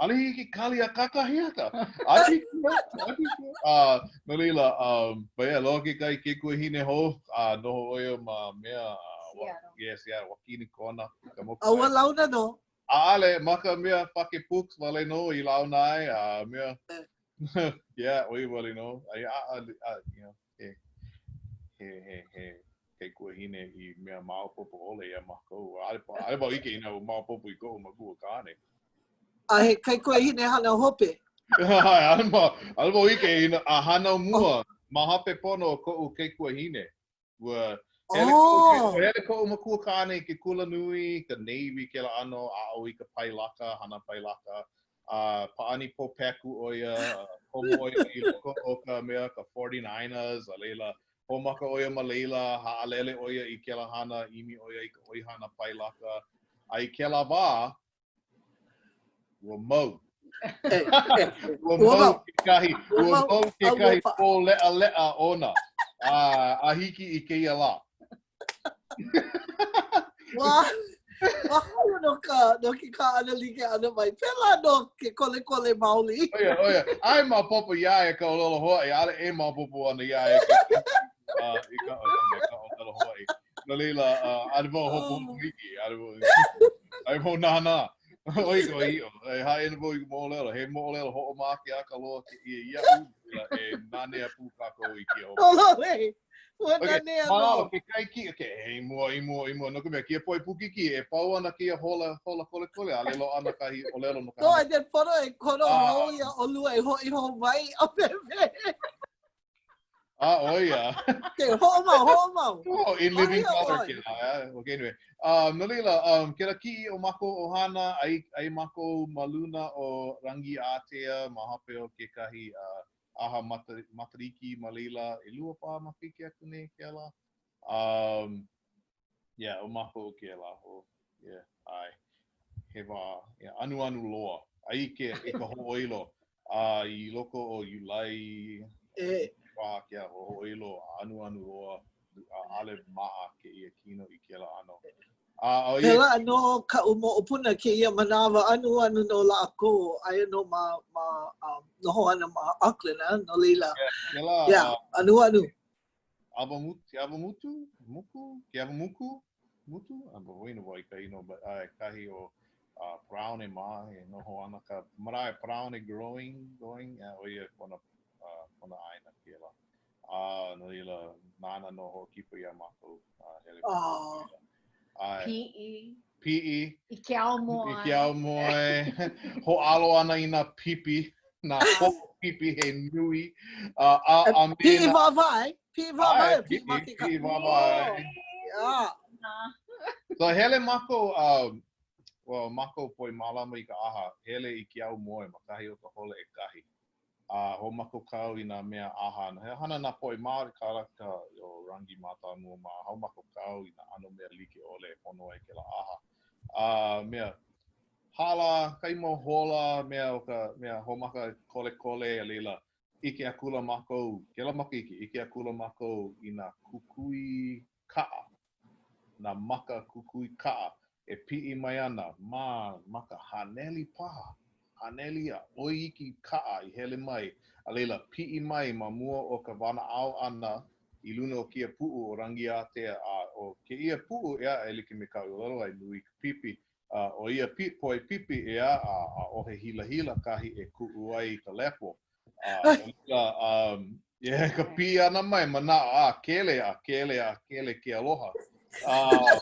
ʻAʻole hiki ke kali a kakahiaka. ʻAʻole hiki, ʻaʻole hiki. Uh, no laila, um, but yeah, loaʻa kekahi keikuahine hou, a uh, noho ʻo ia ma mea, uh, Seattle. Yes, yeah, Wakinekona. Ka moku A ua launa nō? ʻAʻole, ma ka mea Fakepūks wale nō i launa ai, a uh, mea, yeah, ʻo ia wale nō. A, a, a, you know, he, he, he, he, kaikuahine i mea maopopo ʻole iā mākou. ʻAʻole, ʻaʻole wau ʻike inā ua maopopo i koʻu makua kāne. A he kaikuahine hānau hope? ʻAʻole ʻaʻole wau ʻike inā a hānau mua ma hope pono o koʻu kaikuahine. Ua hele oh. koʻu, hele koʻu makua kāne i ke kula nui, ka Navy kēlā ʻano, aʻo i ka pailaka, hana pailaka. A pāʻani pōpeku ʻo ia, komo ʻo ia i loko o ka mea, ka 49ers, a laila, Hoʻomaka ʻo ia ma laila, haʻalele ʻo ia i kēlā hana, ʻimi ʻo ia i ka ʻoihana pailaka. A i kēlā wā, ua mau. Ua mau kekahi, ua mau kekahi pō leʻaleʻa ona a, a hiki i kēia lā. Ua, mahalo no ka, no ke kaʻanalike ʻana mai. Pēlā nō ke kolekole maoli. ʻO ia, ʻo ia. ʻAe maopopo iā ia ka ʻōlelo Hawaiʻi, ʻaʻole e maopopo ana iā ia ke, uh, i ka, ka ʻōlelo Hawaiʻi. No laila, uh, ʻaʻole wau hopohopo iki, ʻaʻole wau, ʻaʻole wau nānā. ʻO ia ka ʻoiaʻiʻo. E haʻi ana wau i ka moʻolelo. He moʻolelo hoʻomākeʻaka loa kēia iaʻu, e nanea pū kākou i kēia. Pololei. Ua okay. nanea nō. Mahalo, kekahi kiʻi, okay, i mua, i mua, i mua, no ka mea, kēia poʻe Pukiki, e pau ana kēia hola, hola kolekole, ʻaʻole loaʻa ana kahi ʻōlelo no ka No, and then pono e kono ah. hou iā ʻolua e hoʻi hou mai, o pepe. Ah, ʻo ia. Okay, hoʻomau, hoʻomau. Oh, in living color kēlā. Eh? Okay, anyway. Um, no laila, um, kēlā kiʻi o mākou ʻohana, ai, ai mākou ma luna o Rangiātea ma hope o kekahi uh, ʻaha Matariki ma laila, ʻelua paha makahiki aku nei kēlā. Um, yeah, ʻo mākou kēlā. Oh, yeah, ʻae. He wā, yeah, anuanu loa. Ai ke, i ka hoʻoilo. A uh, i loko o Iulai, e. wā ke hoʻoilo, anuanu loa, ʻaʻole maʻa kēia kino i kēlā ʻano. A, ʻo ia... Pēlā nō kaʻu moʻopuna kēia manawa anuanu nō lākou, aia nō ma, ma um, noho ana ma Auckland, eh? no laila. Yeah, kēlā, yeah, anuanu. Awamutu, ke Awamutu, Muku, ke Awamuku, Mutu, a wai no wai ka inoa, but uh, kahi o uh, Browne mā, e noho ana ka marae Browne growing, going, uh, ʻo ia kona, uh, kona ʻāina kēlā. A no laila, nāna nō hoʻokipa iā mākou. A hele oh. ʻAe. Piʻi. Piʻi. I ke aumoe. I ke aumoe. Hōʻalo ana i nā pipi, nā poʻo pipi he nui. Uh, a, a me piʻi wāwae. Piʻi wāwae. Piʻi, piʻi, piʻi wāwae. Yeah. So hele mākou, um, well, mākou poʻe mālama i ka ʻaha, hele i ke aumoe ma kahi o ka hola ʻekahi. a hoʻomākaukau i nā mea ʻaha. He hana nā poʻe Māori kālaka o Rangi Mātāmua mā, hoʻomākaukau i nā ʻano mea like ʻole e pono ai kēlā ʻaha. A mea, hala kahi mau hola mea o ka mea hoʻomaka kolekole a laila. ʻike akula mākou, kēlā makahiki, ʻike akula mākou i nā kukui kaʻa, nā maka kukui kaʻa e piʻi mai ana ma ma ka haneli paha, haneli a ʻoi iki kaʻa i hele mai, a laila piʻi mai ma mua o ka wanaʻao ʻana i luna o kēia puʻu ʻo Rangiātea, a ʻo kēia puʻu, ʻeā, e like me kaʻu i ʻōlelo ai, nui ka pipi, a ʻo ia poʻe pipi, ʻeā, a ʻaʻohe hilahila kahi e kuʻu ai ka lepo. A no laila, um, yeah, ka piʻi ʻana mai, manaʻo, a kele, a kele, a kele ke aloha. Uh,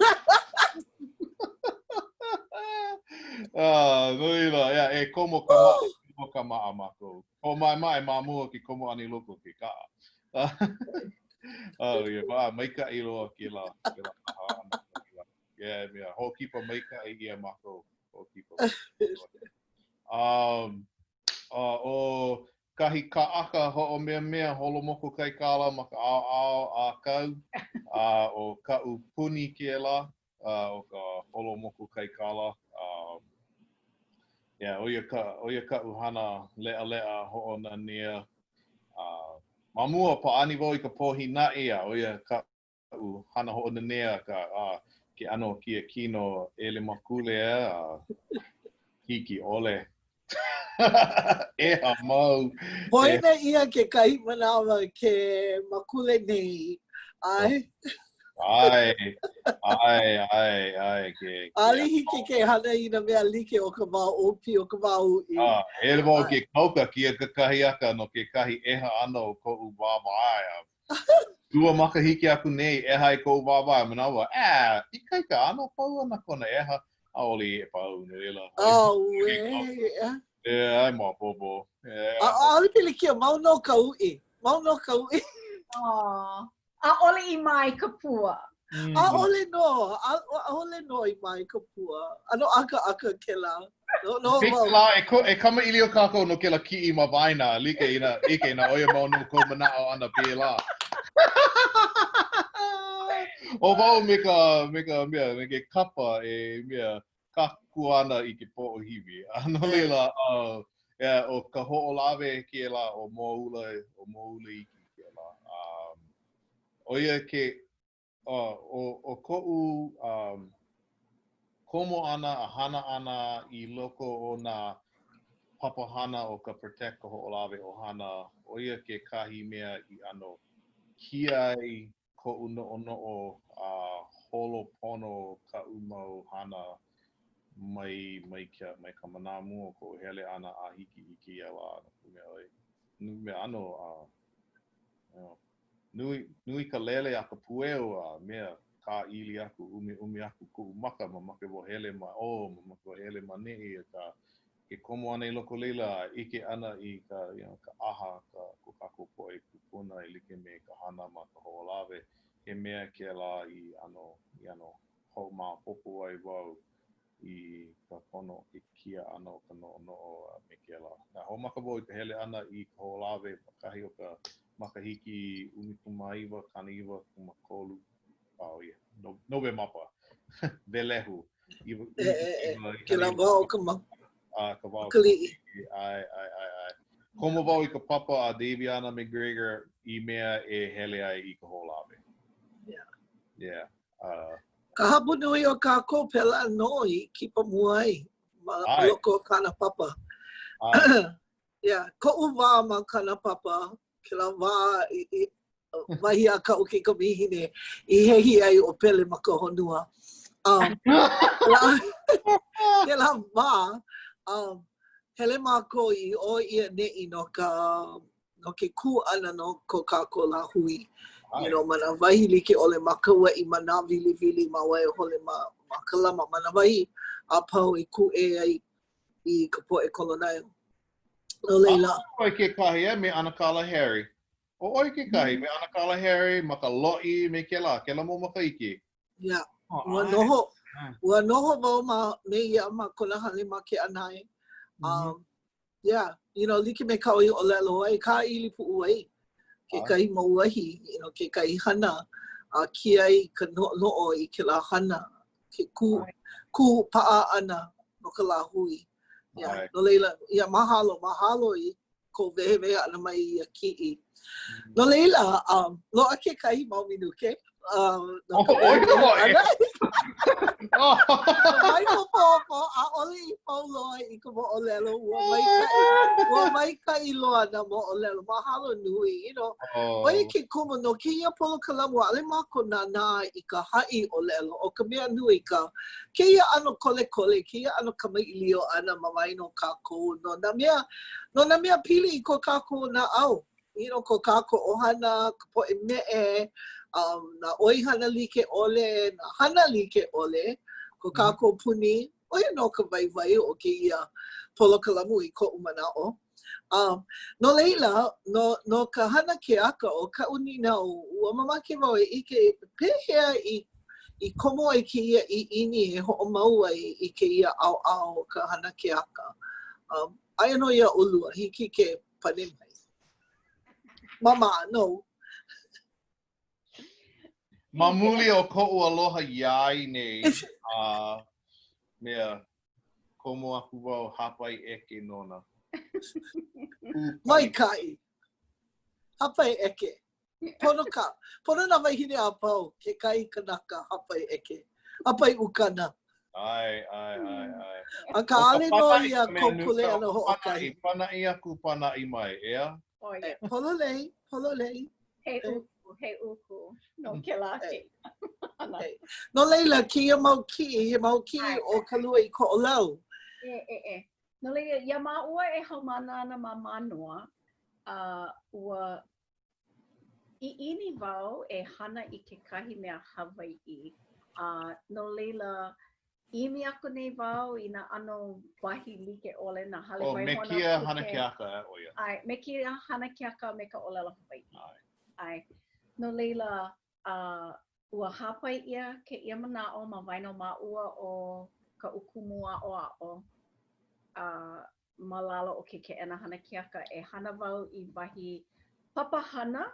uh, no laila, yeah, e komo ka maʻa, komo ka maʻa mākou. Hoʻomaʻemaʻe ma mua o ke komo ʻana i loko o ke kaʻa. oh, yeah, ah, maikaʻi loa kēlā, kēlā ʻaha ʻana. Yeah, yeah, hoʻokipa maikaʻi ʻia mākou. Hoʻokipa maikaʻi. Um, uh, ʻo kahi kaʻaka hoʻomeamea holo moku kaikala ma ka ʻaoʻao ʻākau, a ʻo kaʻu puni kēlā, uh, ʻo ka holo moku kaikala. Um, yeah, ʻo ia ka, ʻo ia kaʻu hana leʻaleʻa hoʻonanea. Uh, ma mua, pāʻani wau i ka pōhinaʻi, a ʻo ia ka kaʻu hana hoʻonanea ka a ke ʻano o kēia kino ʻelemakule a hiki ʻole. ʻEha mau. Poina ʻia kekahi manawa ke makule nei. ʻAe. ʻAe, ʻae, ʻae, ʻae, ke. ʻAʻole hiki ke hana i nā mea like o ka wā ʻōpio, ka wā uʻi. A, hele wau i ke kauka kēia kakahiaka no kekahi ʻeha ʻana o koʻu wāwae a ʻElua makahiki aku nei, ʻeha i koʻu wāwae manawa, ʻē, ikaika ʻano pau ana kona ʻeha, ʻaʻole i pau no laila. ʻAuē, ʻeā. ʻEā, maopopo. ʻEā. ʻAʻole pilikia, mau nō ka uʻi. Mau nō ka uʻi. Aw, ʻaʻole i mae ka pua. ʻAʻole nō, ʻaʻole nō i mae ka pua. ʻAno ʻakaʻaka kēlā. No, no, well. E, ko, e kamaʻilio kākou no kēlā kiʻi ma waena, like inā, like inā ʻoia mau nō kou manaʻo ʻana pēlā. ʻO wau me ka, me ka mea, me ke kapa e mea kākua ana i ke poʻohiwi. A no laila, uh, yeah, ʻo Kahoʻolawe kēlā, ʻo Moaʻula, ʻo Moaʻula iki kēlā. Um, ʻo ia ke, ʻo, ʻo koʻu um, komo ʻana a hana ʻana i loko o nā papahana o ka Protect Kahoʻolawe ʻOhana, ʻo ia kekahi mea i ʻano kia ai koʻu noʻonoʻo a holo pono kaʻu mau hana mai, mai, mai ka manawa mua o koʻu hele ʻana a hiki i kēia lā, no ka mea, mea ʻano a, you know, Nui, nui ka lele a ka pueo a mea kāʻili aku, ʻumiʻumi aku kuʻu maka, mamake wau hele ma ʻō, mamake wau hele ma neʻi, akā, ke komo ʻana i loko o laila a ʻike ʻana i ka, you know, ka ʻaha, ka, ko kākou poʻe kūpuna e like me ka hana ma Kahoʻolawe, he mea kēlā i ʻano, i ʻano hoʻomaopopo ai wau i ka pono o ke kia ʻana o ka noʻonoʻo a me kēlā. A hoʻomaka wau i ka hele ʻana i Kahoʻolawe ma kahi o ka makahiki 1993, oh yeah, no, Nowemapa, Welehu. E, e, e, kēlā wā o ka ma. A, ka wā o ka makaliʻi. ʻAe, ʻae, ʻae, ʻae. Komo wau i ka papa a Daviana McGregor i mea e hele ai i Kahoʻolawe. Yeah. Yeah. Uh, Ka hapa nui o kākou pēlā nō i kipa mua ai ma loko o kāna papa. Yeah, koʻu wā ma kāna papa, kēlā wā i, i, wahi a kaʻu kaikamahine i hehi ai ʻo Pele ma ka honua. Um, kēlā, kēlā wā, um, hele mākou i ʻō i ʻaneʻi no ka no ke kū ʻana no ko kākou lāhui. You know, ma nā wahi like ʻole ma Kauaʻi, ma Nāwiliwili, ma Waiahole, ma, ma Kalama, ma nā wahi a pau i kūʻē ai i ka poʻe kolonaio. No laila. ʻO ʻoe kekahi eh, me ʻAnakala Harry. ʻO ʻoe kekahi me ʻAnakala Harry ma ka loʻi me kēlā, kēlā mau makahiki. Yeah. Ua noho, ua noho wau ma, me ia ma kona hale ma Keʻanae. Mm -hmm. Um, yeah, you know, like me kāu i ʻōlelo ai, kāʻili puʻuwai kekahi mau wahi, you know, kekahi hana, a kia ai ka noʻonoʻo i kēlā hana, ke kū, kū paʻa ʻana no ka lāhui. Yeah, no laila, yeah, mahalo, mahalo i. kou wehewehe ʻana mai i ia kiʻi. No laila, um, loaʻa kekahi mau minuke. Um, no ka oh, wehewehe ʻana. Mai hopohopo, ʻaʻole i pau loa i ka moʻolelo. Ua maikaʻi, ua maikaʻi loa nā moʻolelo. Mahalo nui, you know. Oh. ʻO ia ke kumu no kēia polokalamu, ʻaʻole mākou nānā i ka haʻi ʻōlelo. ʻO ka mea nui ka kēia ʻano kolekole, kēia ʻano kamaʻilio ʻana ma waena o kākou no nā mea, no nā mea pili i ko kākou naʻau, you know, ko kākou ʻohana, ka poʻe meʻe, um, nā ʻoihana like ʻole, nā hana like ʻole, ko mm-hmm. kākou puni, ʻo ia nō ka waiwai o kēia polokalamu i koʻu manaʻo. Um, no laila, no, no ka hana keaka ʻo kaʻu nīnau, ua mamake wau e ʻike pehea i, i komo ai kēia ʻiʻini e hoʻomau ai i kēia ʻaoʻao o ka hana keaka. Um, aia nō iā ʻolua, hiki ke pane mai. Mama, no. Ma muli o koʻu aloha iā ia nei, a uh, mea, komo aku wau hāpai ʻeke nona. Maikaʻi. Hāpai ʻeke. Pono ka, pono nā wāhine a pau, kekahi kanaka hāpai ʻeke. Hāpai ukana. ʻAe, ʻae, ʻae, ʻae. Akā, ʻaʻole nō ia kou kuleana hoʻokahi. Pānaʻi aku, pānaʻi mai, ʻeā? Oh, yeah. Pololei, pololei. He uku, he uku no kēlā kēia. No laila, kēia mau kiʻi, he mau kiʻi o Kalua i Koʻolau. E, e, e. No laila, iā māua e haumāna ana ma Mānoa, uh, ua ʻiʻini wau e hana i kekahi mea Hawaiʻi. Uh, no laila, ʻImi aku nei wau i nā ʻano wahi like ʻole, nā hale Oh, waihona me kēia puke. hana keaka, eh, ʻo ia. ʻAe, me kēia hana keaka me ka ʻōlelo Hawaiʻi. ʻAe. ʻAe. No laila, uh, ua hāpai ʻia kēia manaʻo ma waena o māua ʻo kaʻu kumu aʻoaʻo, uh, ma lalo o ke keʻena hana keaka e hana wau i wahi papahana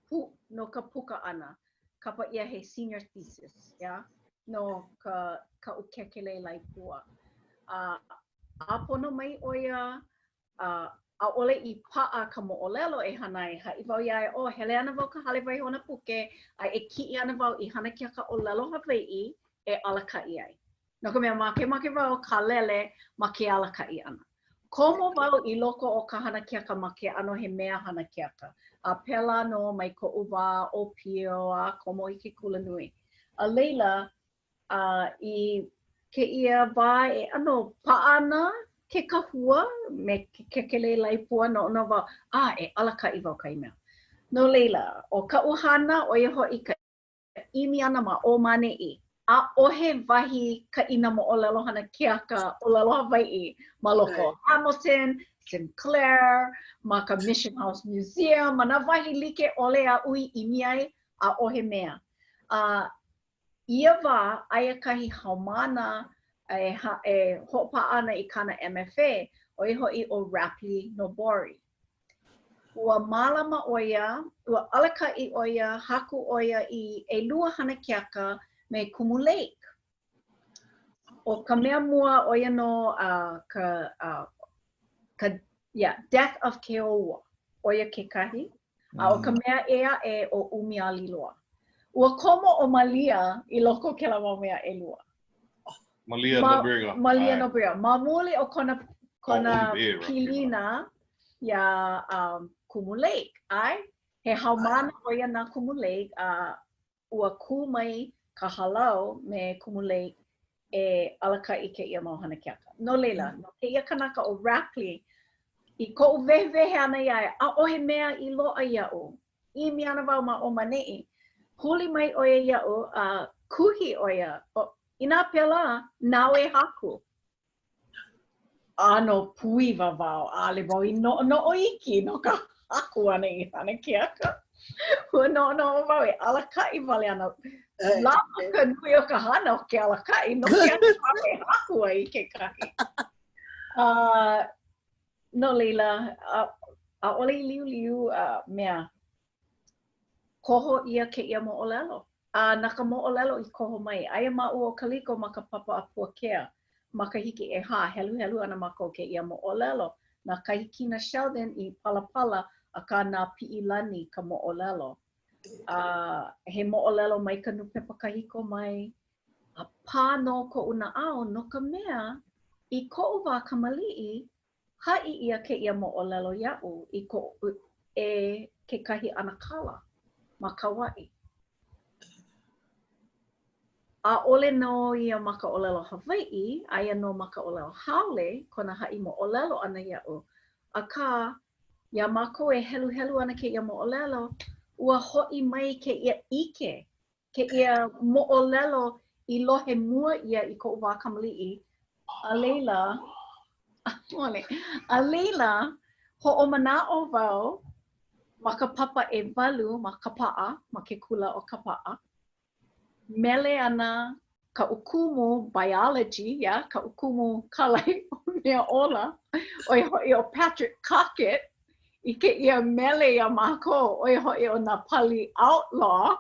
pu, no ka puka ʻana. Kapa ʻia he senior thesis, yeah? no ka kaʻu kekelē laepua. A ʻāpono mai ʻo ia, a ʻaʻole i paʻa ka moʻolelo e hana ai. Haʻi wau iā ia, oh, hele ana wau ka hale waihona puke a e kiʻi ana wau i hana keaka ʻōlelo Hawaiʻi e alakaʻi ai. No ka mea, makemake wau kālele ma ke alakaʻi ʻana. Komo wau i loko o ka hana keaka ma ke ʻano he mea hana keaka, a pēlā nō mai koʻu wā ʻōpio a komo i ke kulanui. A laila, a i kēia wā e ʻano paʻa ana ke kahua me ke kekelē laepua, noʻonoʻo wau, a e alakaʻi wau kahi mea. No laila, ʻo kaʻu hana, ʻo ia hoʻi ka ʻimi ʻana ma ʻō ma ʻaneʻi, ʻaʻohe wahi kaʻina moʻolelo hana keaka ʻōlelo Hawaiʻi ma loko o Hamilton, Sinclair, ma ka Mission House Museum, ma nā wahi like ʻole aʻu i ʻimi ai, ʻaʻohe mea. A ia wā, aia kahi haumāna e, e hoʻopaʻa ana i kāna MFA, ʻo ia hoʻi ʻo Rapley Nobori. Ua mālama ʻo ia, ua alakaʻi ʻo ia, haku ʻo ia i ʻelua hana keaka me Kumu Lake. ʻO ka mea mua, ʻo ia nō uh, ka, uh, ka yeah, Death of Keōua, ʻo ia kekahi. A ʻo ka mm. mea ʻē aʻe ʻo ʻUmiāliloa. Ua komo ʻo Malia i loko o kēlā mau mea ʻelua. Malia Ma, Nobrega. Malia Nobrega. Ma muli o kona, kona oh, pilina iā um, Kumu Lake. ʻAe, he haumāna ʻo ia na Kumu Lake, a ua kū mai ka hālau me Kumu Lake e alakaʻi kēia mau hana keaka. No laila, mm. no kēia kanaka ʻo Rapley, i koʻu wehewehe ʻana iā ia, ʻaʻohe mea i loaʻa iaʻu. ʻImi ana wau ma ʻō ma ʻaneʻi. Huli mai ʻo ia iaʻu a kuhi ʻo ia, inā pēlā, nāu e haku. ʻAno pūʻiwa wau, ʻaʻole wau i noʻonoʻo iki no ka haku ʻana i hana keaka. Ua noʻonoʻo wau e alakaʻi wale ana. Lawa ka nui o ka hana o ke alakaʻi no ke aha wau e haku ai i kekahi. Uh, no laila, ʻaʻole i liuliu a mea, koho ʻia kēia moʻolelo. A na ka moʻolelo i koho mai. Aia māua ʻo Kaliko ma ka papa a Puakea, makahiki ʻehā, heluhelu ana mākou kēia moʻolelo. Na Kahikina Sheldon i palapala, akā na Piʻilani ka moʻolelo. A he moʻolelo mai ka nūpepa kahiko mai, a pā nō koʻu naʻau no ka mea, i koʻu wā kamaliʻi, haʻi ʻia kēia moʻolelo iaʻu i koʻu e kekahi ʻanakala ma Kauaʻi. ʻAʻole nō ia ma ka ʻōlelo Hawaiʻi, aia nō ma ka ʻōlelo haole kona haʻi moʻolelo ʻana iaʻu. Akā, iā mākou e heluhelu ana kēia moʻolelo, ua hoʻi mai kēia ʻike kēia moʻolelo i lohe mua ʻia i koʻu wā kamaliʻi, a laila, ʻaʻole, a laila, hoʻomanaʻo wau ma ka papa ʻewalu ma Kapaʻa, ma ke kula o Kapaʻa, mele ana kaʻu kumu biology, yeah, kaʻu kumu kālai mea ola, ʻo ia hoʻi ʻo Patrick Cockett, i kēia mele iā mākou, ʻo ia hoʻi ʻo Nā Pali Outlaw.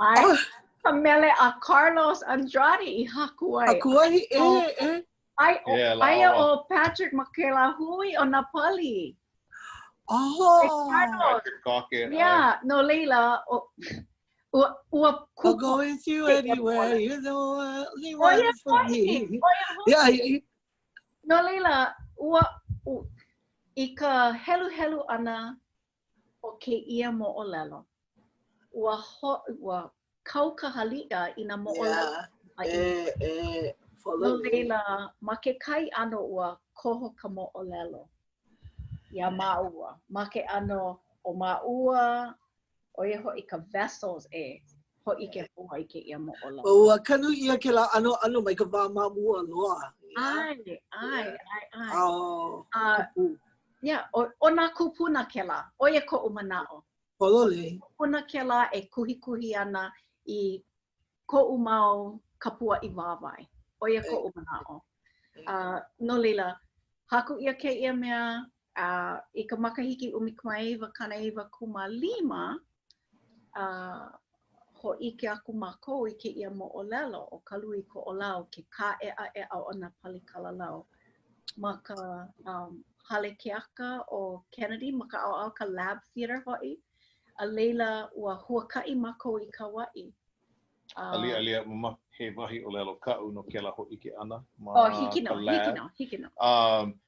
ʻAe, oh. Ka mele a Carlos Andrade i haku ai. Haku ai, e, e. Ai, o, yeah, aia ʻo Patrick ma kēlā hui o Nā Pali. Oh. Patrick Cockett. Yeah, no laila, o, ua, ua I'll go with you anywhere, you're the only one for me. Yeah, yeah. No laila, ua, u, i ka heluhelu ʻana o kēia moʻolelo, ua, ho, ua kau ka haliʻa i nā moʻolelo. Yeah. E, e, no laila, ma kekahi ʻano ua koho ka moʻolelo iā māua. Ma ke ʻano o māua, ʻo ia hoʻi ka vessels e hōʻike hou ai kēia moʻolelo. Ua kanu ʻia kēlā ʻanoʻano mai ka wā ma mua loa. ʻAe, ʻae, ʻae, ʻae. Oh, uh, yeah, ʻo, ʻo nā kūpuna kēlā, ʻo ia koʻu manaʻo. Pololei. Kūpuna kēlā e kuhikuhi ana i koʻu mau kapuaʻi wāwae. ʻO ia koʻu manaʻo. Uh, no laila, haku ʻia kēia mea uh, i ka makahiki 1995, uh, hōʻike aku mākou i kēia moʻolelo o Ka Lui Koʻolau, ke kāʻeʻaʻeʻa o nā pali Kalalau ma ka um, hale keaka o Kennedy ma ka ʻaoʻao ka Lab Theater hoʻi. A laila, ua huakaʻi mākou i Kauaʻi. Uh, alia, alia, ma, he wahi ʻōlelo kaʻu no kēlā hōʻike ʻana ma oh, hiki nō, hiki nō, hiki nō. Um,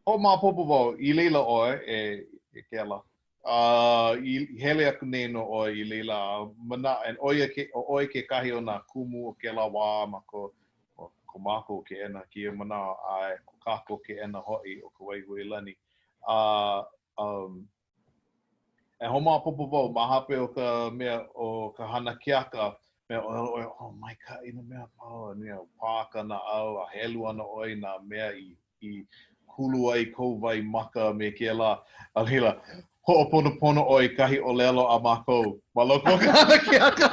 Hoʻomaopopo wau, i laila ʻoe, e, e Keala. Uh, i hele aku nei nō ʻoe i laila, mana, and ʻo ia ke, ʻo ʻoe kekahi o nā kumu o kēlā wā ma ko, o, ko mākou keʻena kēia manawa, a ko kākou keʻena hoʻi ʻo Kawaihuelani. A, um, E hoʻomaopopo wau ma hope o ka mea o ka hana keaka, mea ʻōlelo ʻoe, oh, maikaʻi nā mea a pau, a mea, pā ka naʻau, a helu ana ʻoe i nā mea i, i kulu ai kou waimaka me kēlā. A laila, hoʻoponopono ʻoe i kahi ʻōlelo a mākou ma loko o ka hana keaka.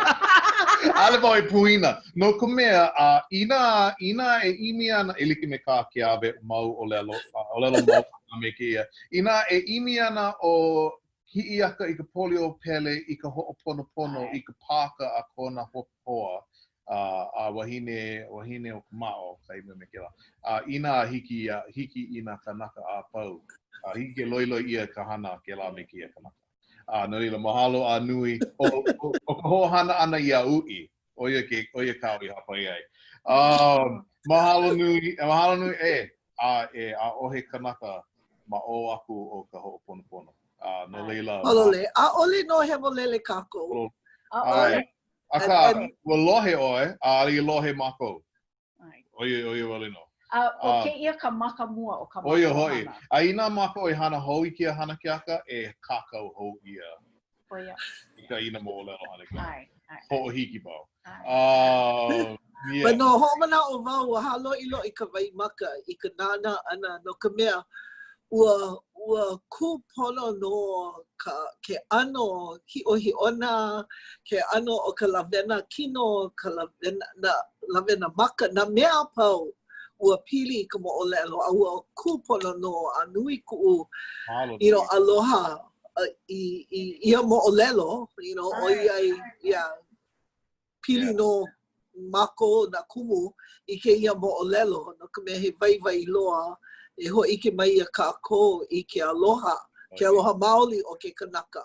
ʻAʻole wau e poina. No ka mea, a inā, inā e ʻimi ana, e like me kā Keawe mau ʻōlelo, ʻōlelo mau a me kēia, Inā e ʻimi ana ʻo Hiʻiaka i ka poli o Pele i ka hoʻoponopono i ka pāka a kona hoa a wahine, wahine o ka maʻo, ka mea me kēlā. A inā hiki iā, hiki i nā kānaka a pau, a hiki ke loiloi ʻia ka hana a kēlā me kēia kanaka. A no laila, mahalo a nui ʻo, ʻo, ʻo ka hoʻohana ʻana iā Uʻi, ʻo ia ke, ʻo ia kāu i hāpai ai. Um, mahalo nui, mahalo nui, e, a e, ʻaʻohe kanaka ma ʻō aku o ka hoʻoponopono. A no laila... Pololei, ʻaʻole nō hemolele kākou. ʻAʻole. Akā, ua lohe ʻoe, a ʻaʻole i lohe mākou. ʻO ia, ʻo ia wale nō. A ʻo kēia ka maka mua o ka ʻO ia hoʻi. A inā mākou e hana hou i kēia hana keaka, e kākau hou ʻia. ʻO ia. I ka i nā moʻolelo hana keaka. ʻAe, ʻae. Hoʻohiki wau. Uh, yeah. But no, hoʻomanaʻo wau, ua hāloʻiloʻi ka waimaka i ka nānā ʻana no ka mea, ua, ua kūpono nō ka, ke ʻano hiʻohiʻona, ke ʻano o ka lawena kino, ka lawena, nā, lawena maka, nā mea a pau, ua pili i ka moʻolelo a ua kūpono nō a nui kuʻu, you know, aloha i, i ia moʻolelo, you know, ʻoiai, yeah, pili nō mākou nā kumu i kēia moʻolelo no ka mea he waiwai loa. e hōʻike mai iā kākou i ke aloha, ke aloha maoli o ke kanaka.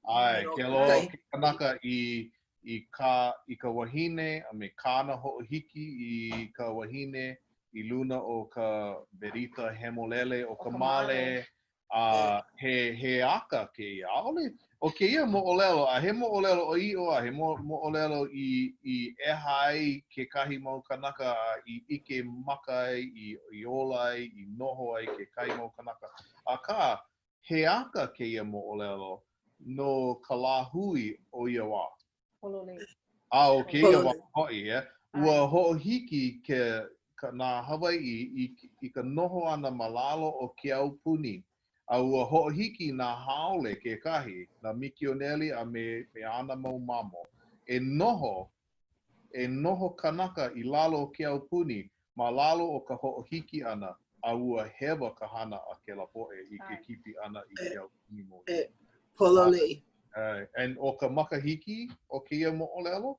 ʻAe, ke aloha o ke kanaka i i ka i ka wahine a me kāna hoʻohiki i ka wahine i luna o ka berita hemolele o ka male A he, he aka kēia. ʻAʻole, ʻo kēia moʻolelo, a he moʻolelo ʻoiʻiʻo a he moʻolelo i, i ʻeha ai kekahi mau kanaka a i ʻike maka ai, i, i ola ai, i noho ai kekahi mau kanaka. Akā, he aka kēia moʻolelo no ka lāhui o ia wā. Pololei. A o kēia wā hoʻi, yeah, ua hoʻohiki ke, ka, nā Hawaiʻi i, i ka noho ʻana ma lalo o ke aupuni, a ua hoʻohiki nā haole kekahi, nā mikioneli a me, me āna mau mamo, e noho, e noho kanaka i lalo o ke aupuni ma lalo o ka hoʻohiki ʻana, a ua hewa ka hana a kēlā poʻe i ke kipi ʻana i ke aupuni mōʻī. E, pololei. ʻAe, and ʻo ka makahiki o kēia moʻolelo,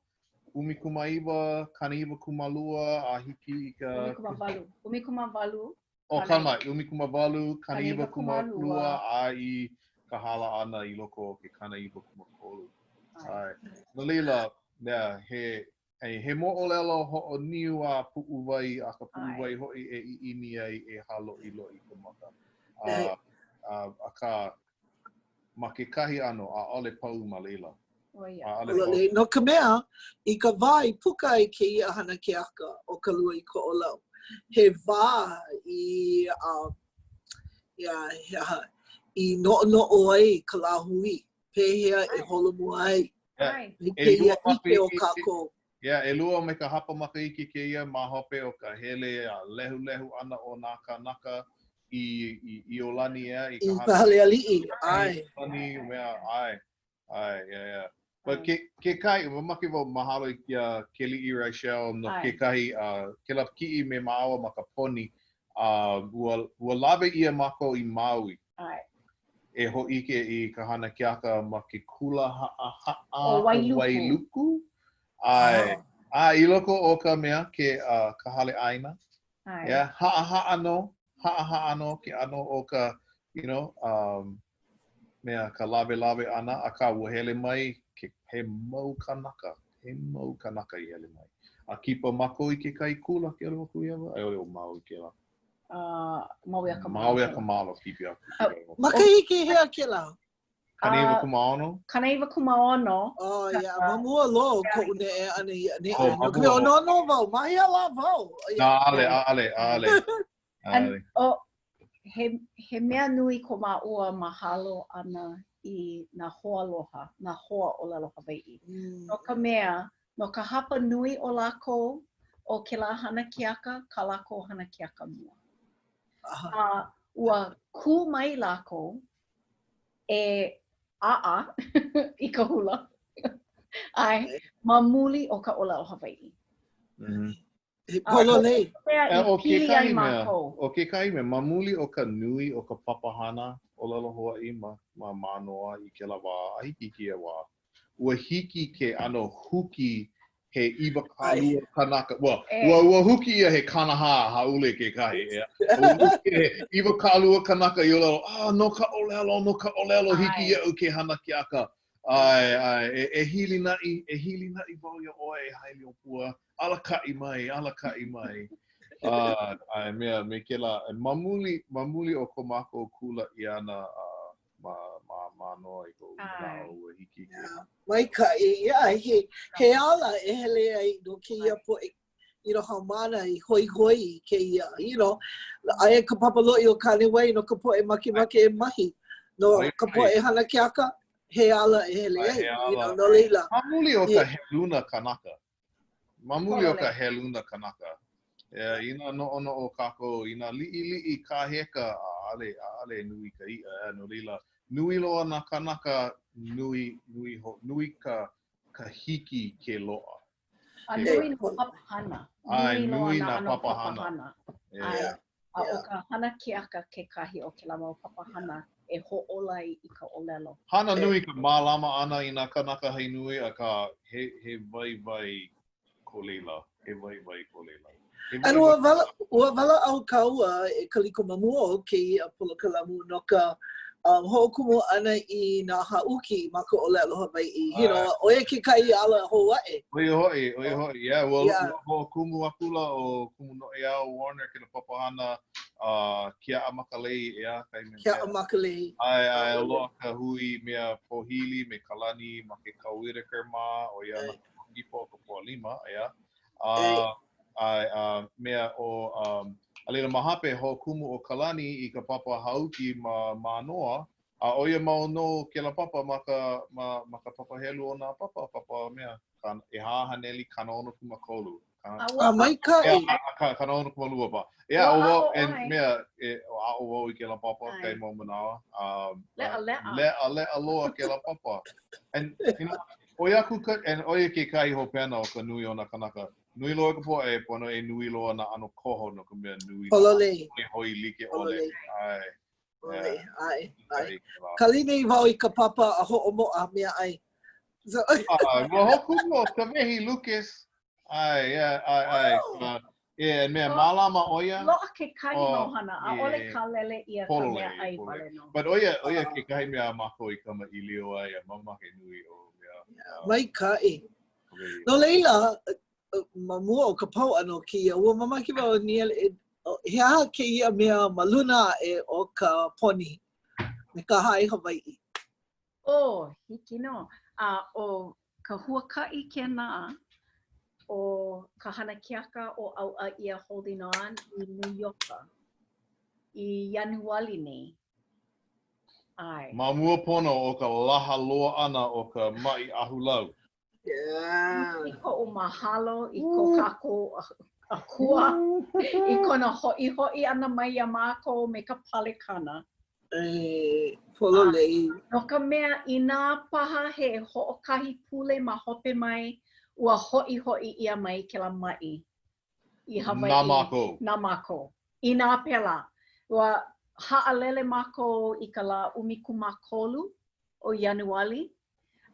19 92 a hiki i ka... 18. 18. ʻO kala mai, 18, 92 a i ka hala ʻana i loko o ke 93. ʻAe. No laila, mea, he, He moʻolelo hoʻoniu a puʻuwai a ka puʻuwai hoʻi e ʻiʻini ai e hāloʻiloʻi ka maka. A, a, akā, ma kekahi ʻano, ʻaʻole pau ma laila. ʻAʻole pau. No ka mea, i ka wā i puka ai kēia hana keaka ʻo Ka Lua i Koʻolau, he wā i, um, yeah, he aha, i noʻonoʻo ai ka lāhui pehea e holomua ai i kēia ʻike o kākou. Yeah, ʻelua me ka hapa makahiki kēia ma hope o ka hele a lehulehu ʻana o nā kānaka i, i ʻIolani, ʻeā, i ka, I ka hale aliʻi, ʻae. ʻIolani, mea, ʻae, ʻae, yeah, yeah. But ke, kekahi, mamake wau mahalo iā Keliʻi Reichel no kekahi, uh, kēlā kiʻi me māua ma ka poni, uh, ua, ua lawe ʻia mākou i Maui. ʻAe. E hōʻike i ka hana keaka ma ke kula haʻahaʻa o Wailuku. Wailuku. ʻAe. A i loko o ka mea, ke, uh, ka hale ʻaina. ʻAe. Yeah, haʻahaʻa nō, haʻahaʻa nō ke ʻano o ka, you know, um, mea, ka lawelawe ʻana, akā ua hele mai ke, he mau kanaka, he mau kanaka i hele mai. A kipa mākou i kekahi kula ke aloha kuiawa, a i ʻole ʻo Maui kēlā. Uh, Maui a ka Malo. Maui a ka Malo, kipi aku. Uh, Makahiki hea kēlā? 96? 96. Oh, yeah. Ma mua loa o koʻu neʻe ʻana i ʻaneʻi. Oh, ma mua loa. No, no, wau. Ma hea lā wau? ʻAʻole, ʻaʻole, ʻaʻole. ʻAʻole. Oh, he, he mea nui ko māua mahalo ʻana i nā hoaloha, nā hoa ʻōlelo Hawaiʻi. Mm. No ka mea, No ka hapa nui o lākou, ʻo kēlā hana keaka kā lākou hana keaka mua. A ua kū mai lākou e ʻaʻa i ka hula, ʻae, ma muli o ka ʻōlelo Hawaiʻi. Mm -hmm. He pololei. ʻO kekahi mea, ʻo kekahi mea, ma muli o ka nui o ka papahana ʻōlelo Hawaiʻi ma, ma Mānoa i kēlā wā, a hiki i kēia wā, ua hiki ke ʻano huki he 20 kanaka, well, ua, ua huki ʻia he 40 a hāʻule kekahi, ʻeā. Ua huki he 20 kanaka i ʻōlelo, ah, no ka ʻōlelo, no ka ʻōlelo, hiki iaʻu ke hana keaka. ʻAe, ʻae, e, e hilinaʻi, e hilinaʻi wau iā ʻoe e Hailiopua, alakaʻi mai, alakaʻi mai. Uh, ʻae, mea, me kēlā, ma muli, ma muli o ko mākou kula ʻia ʻana uh, ma, ma Mānoa i koʻu manaʻo, ua hiki ke. Yeah. Maikaʻi, yeah, he, he ala e hele ai no kēia poʻe you know, haumāna i hoihoi i kēia, you know, aia ka papa loʻi o Kānewai no ka poʻe makemake e mahi. No ka poʻe hana keaka, he ala e hele ai, you know, no laila. Ma muli o ka heluna kanaka. Ma muli o ka heluna kanaka. Yeah, inā noʻonoʻo kākou, inā liʻiliʻi ka heka, ʻaʻole, ʻaʻole nui ka iʻa, yeah, no laila, nui loa nā kanaka, nui, nui, ho, nui ka, ka hiki ke loaʻa. A nui nā papahana. ʻAe, nui nā papahana. ʻAe. A ʻo ka hana keaka kekahi o kēlā mau papahana e hōʻola ai i ka ʻōlelo. Hana nui ka mālama ʻana i nā kānaka he nui, akā, he, he waiwai ko laila, he waiwai ko laila. And ua wala, ua walaʻau kāua e Kaliko ma mua o kēia polokalamu no ka um, hoʻokumu ʻana i nā haʻuki ma ka ʻōlelo Hawaiʻi. You know, ʻo ia kekahi ala hou aʻe. ʻO ia hoʻi, ʻo ia hoʻi, yeah, ua, yeah. ua hoʻokumu akula ʻo Kumu Noʻeau Warner kēlā papahana uh, Kiaʻa Makalei, ʻeā, kai mea. Kiaʻa Makalei. ʻAe, ʻae, loaʻa ka hui mea Pōhili me Kalani Makekau Whitaker mā, ʻo ia na ka o ka Pōʻalima, ʻeā. A, a, a mea ʻo, um, a laila ma hope, hoʻokumu ʻo Kalani i ka papa hāuki ma Mānoa, a ʻo ia mau nō kēlā papa ma ka, ma, ma ka papa helu o nā papa, papa mea, ka, 463. Ka, a maikaʻi. A, ka, 62 pa. Yeah, ʻo wau, and mea, e, aʻo wau i kēlā papa, kekahi mau manawa. Um, leʻa, leʻa. Leʻa, leʻa loa kēlā papa. And, you know, ʻOi aku ka, and ʻo ia kekahi hopena o ka nui o nā kanaka. Nui loa ka poʻe, pono e nui loa nā ʻano koho no ka mea nui. Pololei. Hoi like ʻole. ʻAe. Pololei. ʻAe. ʻAe. Kali nei wau i ka papa a hoʻomoʻa meaʻai. So. uh, ua hoʻokumu ʻo Kawehi Lucas. ʻAe, yeah, ʻae, ʻae. Oh. Uh, yeah, mea mālama ʻo ia. Loaʻa kekahi mau hana, ʻaʻole kālele ʻia ka meaʻai wale nō. But ʻo ia, ʻo ia kekahi mea a mākou i kamaʻilio ai a mamake nui ʻo mea. Maikaʻi. No laila, ma mua o ka pau ʻana o kēia, ua mamake wau e nīele, he aha kēia mea ma luna aʻe o ka poni me ka hae Hawaiʻi? Oh, hiki nō. A ʻo ka huakaʻi kēnā o ka hana keaka ʻo ʻAuʻa ʻIa Holding On i Nū Ioka i Ianuali nei. ʻAe. Ma mua pono o ka laha loa ʻana o ka maʻi ahulau. Yeah. Nui koʻu mahalo i ko kākou Akua i kona hoʻihoʻi ʻana mai iā mākou me ka palekana. E, pololei. No ka mea, inā paha he hoʻokahi pule ma hope mai, ua hoʻihoʻi ʻia mai kēlā maʻi i Hawaiʻi. Na mākou. Na mākou. Inā pēlā, ua haʻalele mākou i ka lā 13 o Ianuali,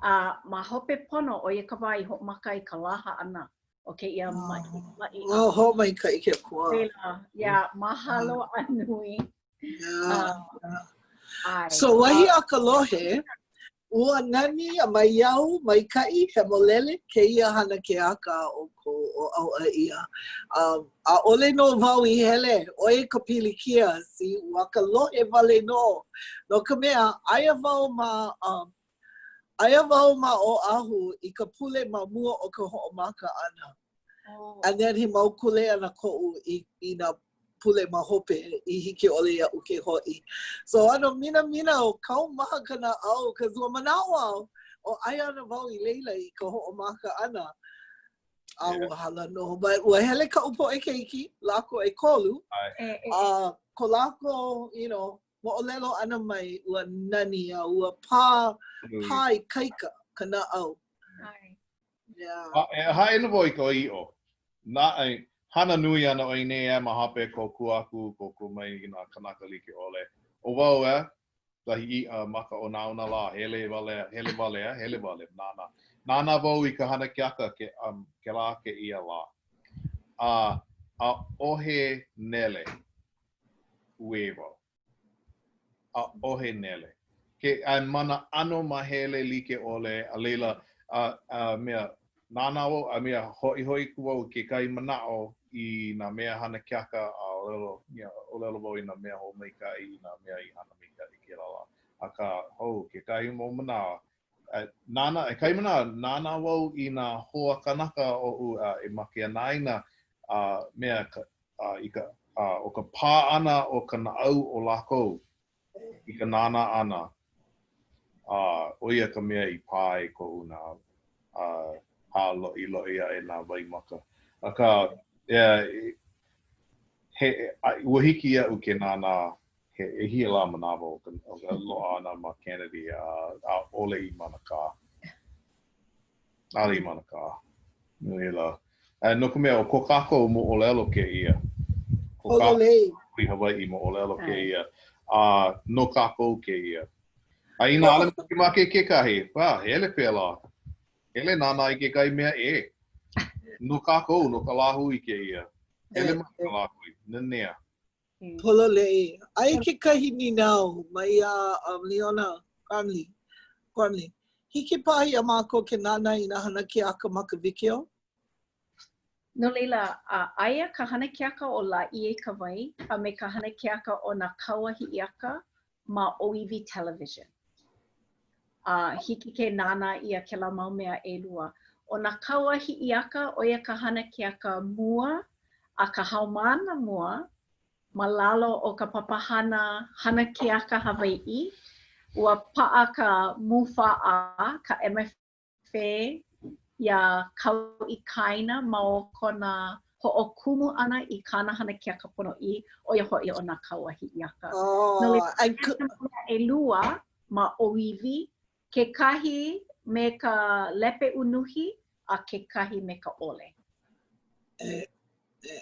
a ma hope pono, ʻo ia ka wā i hoʻomaka ai ka laha ʻana o kēia maʻi. maʻi. Oh, hoʻomaikaʻi ke Akua. Laila, yeah, mahalo a nui. Yeah, yeah. So, wahi a ka lohe, ua nani a maiau maikaʻi hemolele kēia hana keaka a ʻoukou ʻo ʻAuʻa ʻIa. Um, ʻaʻole nō wau i hele, ʻo ia ka pilikia, see, ua ka lohe wale nō. No ka mea, aia wau ma, um, aia wau ma Oʻahu i ka pule ma mua o ka hoʻomaka ʻana. Oh. And then he mau kuleana koʻu i, i nā pule ma hope i hiki ʻole iaʻu ke hoʻi. So ʻano minamina o kaumaha ka naʻau, cause ua manaʻo au, ʻo aia ana wau i laila i ka hoʻomaka ʻana. A Yeah. ua hala nō. But ua hele kaʻu poʻe keiki, lākou ʻekolu, E, e, a ko lākou, you know, moʻolelo ʻana mai, ua nani a ua pā, pā ikaika ka naʻau. ʻAe. Yeah. A e haʻina wau i ka ʻoiʻo. Na, ai, hana nui ana ʻoe nei e ma hope kōkua aku, kōkua mai i nā kanaka like ʻole. ʻO wau e, kahi iʻa ma ka onaona lā, hele wale, hele wale, e, hele wale, nānā. Nānā wau i ka hana keaka ke, um, kēlā kēia lā. A, ʻaʻohe nele. Uē wau. ʻAʻohe nele. Ke, a ma nā ʻano mahele like ʻole, a laila, a, a mea, nānā wau, a mea, hoʻihoʻi aku wau i kekahi manaʻo i nā mea hana keaka, a ʻōlelo, you know, ʻōlelo wau i nā mea hoʻomaikaʻi, i nā mea i hana maikaʻi kēlā lā. Akā, hou, kekahi mau manawa, nānā, kekahi manawa, nānā wau i nā hoa kanaka oʻu a e ma ke anaina, a mea, ka, a i ka, a ʻo ka pā ʻana o ka naʻau o lākou i ka nānā ʻana, a ʻo ia ka mea i pā ai koʻu naʻau, a hāloʻiloʻi aʻe nā waimaka. Akā, yeah, he, a, ua hiki iaʻu ke nānā he ʻehia lā manawa o ka, o ka loaʻa ʻana ma Kennedy, a ʻaʻole i manakā. ʻAʻole i manakā. No laila, a no ka mea, ʻo ko kākou moʻolelo kēia. Ko Pololei. kākou Hawaiʻi moʻolelo kēia. A no kākou kēia. A inā ʻaʻole makemake kekahi, well, hele pēlā. Hele nānā i kekahi mea ʻē. No kākou, no ka lāhui kēia. ʻElemaka lāhui, nanea. Pololei. Aia kekahi nīnau maiā um, Leona Gormley. Gormley. Hiki paha iā mākou ke nānā i nā hana keaka ma ka wikiō? No laila, a aia ka hana keaka ʻo Lāʻieikawai a me ka hana keaka ʻo Nā Kau a Hiʻiaka ma ʻŌiwi Television. A hiki ke nānā ʻia kēlā mau mea ʻelua. ʻO Nā Kau a Hiʻiaka, ʻo ia ka hana keaka mua a ka haumāna mua ma lalo o ka papahana Hana Keaka Hawaiʻi. Ua paʻa ka MUFAA, ka MFA, iā Kauʻi Kaina ma o kona hoʻokumu ʻana i kāna hana keaka ponoʻī, ʻo ia hoʻi ʻo Nā Kau a Hiʻiaka. Oh, no laila, ʻelua ma ʻŌiwi, kekahi me ka lepe unuhi a kekahi me ka ʻole. E, e.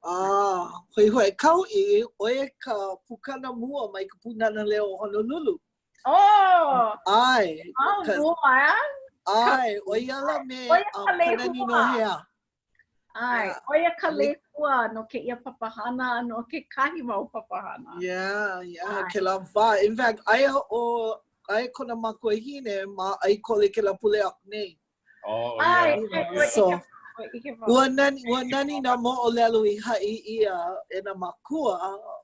Ah, hoihoi. Kauʻi, ʻo ia ka pukana mua mai ka Pūnana Leo o Honolulu. Oh! ʻAe. Oh, mua, eh? ʻAe, ʻo ia ala me ʻo ia ka um, Kanani Nohea. ʻAe, ʻo ia ka lehua no kēia papahana, no kekahi mau papahana. Yeah, yeah, kēlā wā. In fact, aia ʻo, aia kona makuahine ma ʻAikole kēlā pule aku nei. Oh, yeah. ʻAe, So, ua nani, ua nani nā moʻolelo i haʻi ʻia e nā mākua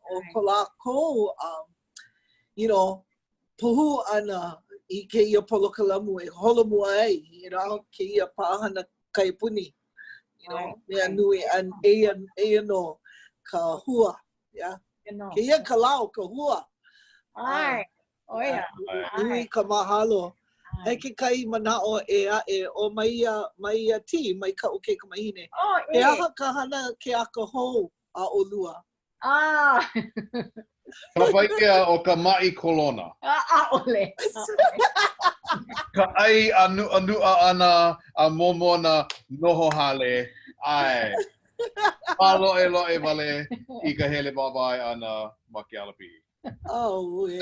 o ko lākou, um, you know, puhū ʻana i kēia polokalamu e holomua ai, you know, kēia paʻahana kaiapuni, you know, mea nui, and eia, eia nō ka hua, yeah. Kēia ka lā o ka hua. ʻAe, ʻo ia. Nui ka mahalo. Aia kekahi manaʻo ʻē aʻe, ʻo Maia, Maia T, mai kaʻu kaikamahine. Oh, He aha ka hana keaka hou a ʻolua? Ah! Kapa ʻia ʻo ka maʻi kolona. ʻAʻole. Ka ʻai a nuʻanuʻa ʻana a momona noho hale, ʻae. Pāloʻeloʻe wale i ka hele wāwae ʻana ma ke alapiʻi. Auē.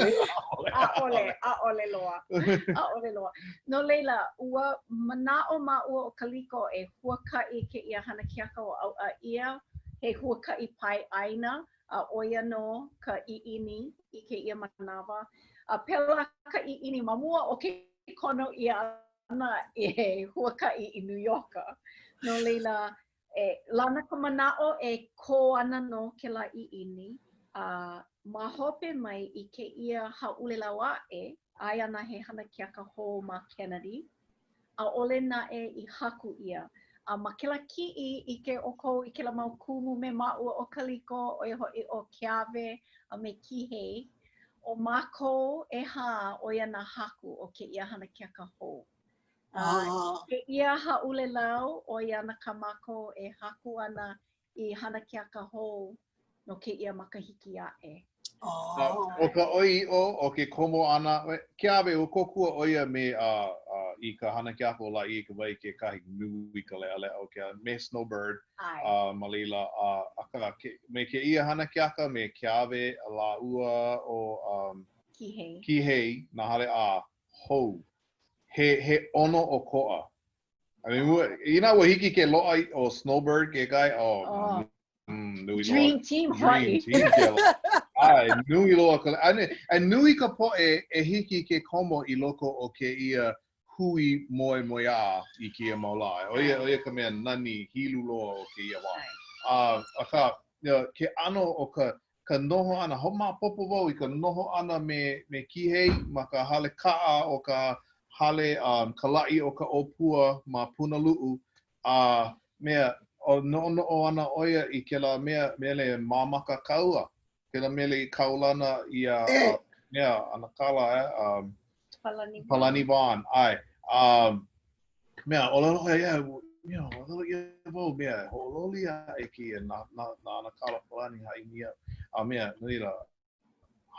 ʻAʻole, ʻaʻole loa. ʻAʻole loa. No laila, ua manaʻo māua ʻo Kaliko e huakaʻi kēia hana keaka ʻo ʻAuʻa ʻIa, he huakaʻi pae ʻāina, a ʻo ia nō ka ʻiʻini i kēia manawa. A pēlā ka ʻiʻini ma mua o ke kono ʻia ʻana e huakaʻi i New Yorka. No laila, E lana ka manaʻo e kō ana nō kēlā ʻiʻini, a ma hope mai i kēia hāʻulelau aʻe, aia ana he hana keaka hou ma Kennedy, ʻaʻole naʻe i haku ʻia. A ma kēlā kiʻi, ʻike ʻoukou i kēlā mau kumu me māua ʻo Kaliko, ʻo ia hoʻi ʻo Keawe a me Kihei. ʻO mākou ʻehā, ʻo ia nā haku o kēia hana keaka hou. A kēia hāʻulelau, ʻo ia ana kā mākou e haku ana i hana keaka hou no kēia makahiki aʻe. ʻO ka ʻoiaʻiʻo o ke komo ʻana, Keawe, ua kōkua ʻo ia me i ka hana keaka ʻo Lāʻieikawai kekahi nui ka leʻaleʻa o ke me Snowbird ma laila, akā me kēia hana keaka me Keawe lāua ʻo Kihei. Kihei, nā hale ʻā hou. He, he ʻono ʻokoʻa. I mean, ua, inā ua hiki ke loaʻa ʻo Snowbird kekahi, oh, oh. Mm, nui Dream loa. team Dream hoʻi. team kēlā. ʻAe, nui loa ka, a, a nui ka poʻe e hiki ke komo i loko o kēia hui moemoeā i kēia mau lā. ʻO ia, ʻo ia ka mea nani hilu loa o kēia wā. A, akā, ke ʻano o ka, ka noho ʻana, hoʻomaopopo wau i ka noho ʻana me, me Kihei ma ka hale kaʻa o ka hale um, ka laʻi o ka ʻōpua ma Punaluʻu, a mea, o noʻonoʻo ana ʻo ia i kēlā mea, mele Māmaka Kaua, kēlā mele i kaulana iā eh. mea, ʻAnakala, eh, um, Palani. Palani Vaughn, ʻae. Um, mea, ʻōlelo ʻoia, yeah, you know, ʻōlelo ʻia wau, mea, hoʻololi aʻe kēia na, na, na ʻAnakala Palani haʻi mia, a mea, no laila,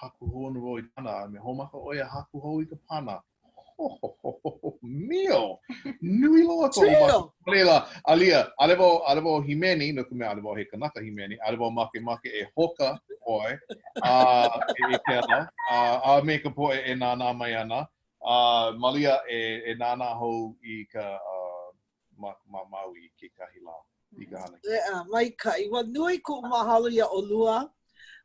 haku hou ana wau i pana, a mea, hoʻomaka ʻo ia haku hou i ka pana. Ho, ho, ho, ho, ho, mio! Nui loa koʻu Trio! No laila, alia, ʻaʻole wau, ʻaʻole wau hīmeni, no ka mea, ʻaʻole wau he kanaka hīmeni, ʻaʻole wau makemake e hoka ʻoe, a e kēlā, a, a me ka poʻe e nānā mai ana, A malia e, e nānā hou i ka, uh, ma, ma Maui i kekahi lā. I ka hana. Leʻa, maikaʻi. Ua nui kuʻu mahalo iā ʻolua.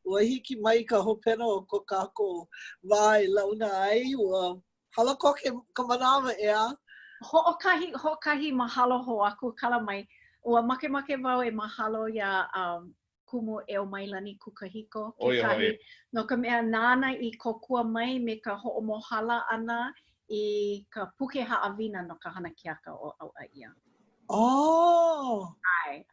Ua hiki mai ka hopena o ko kākou wā e launa ai. Ua hala koke ka manawa, ʻeā? Hoʻokahi, hoʻokahi mahalo hou aku kala mai. Ua makemake wau e mahalo iā um, Kumu ʻEomailani Kukahiko kekahi, no ka mea nāna i kōkua mai me ka hoʻomohala ʻana i ka puke haʻawina no ka hana keaka ʻo ʻAuʻa ʻIa. Oh! ʻAe,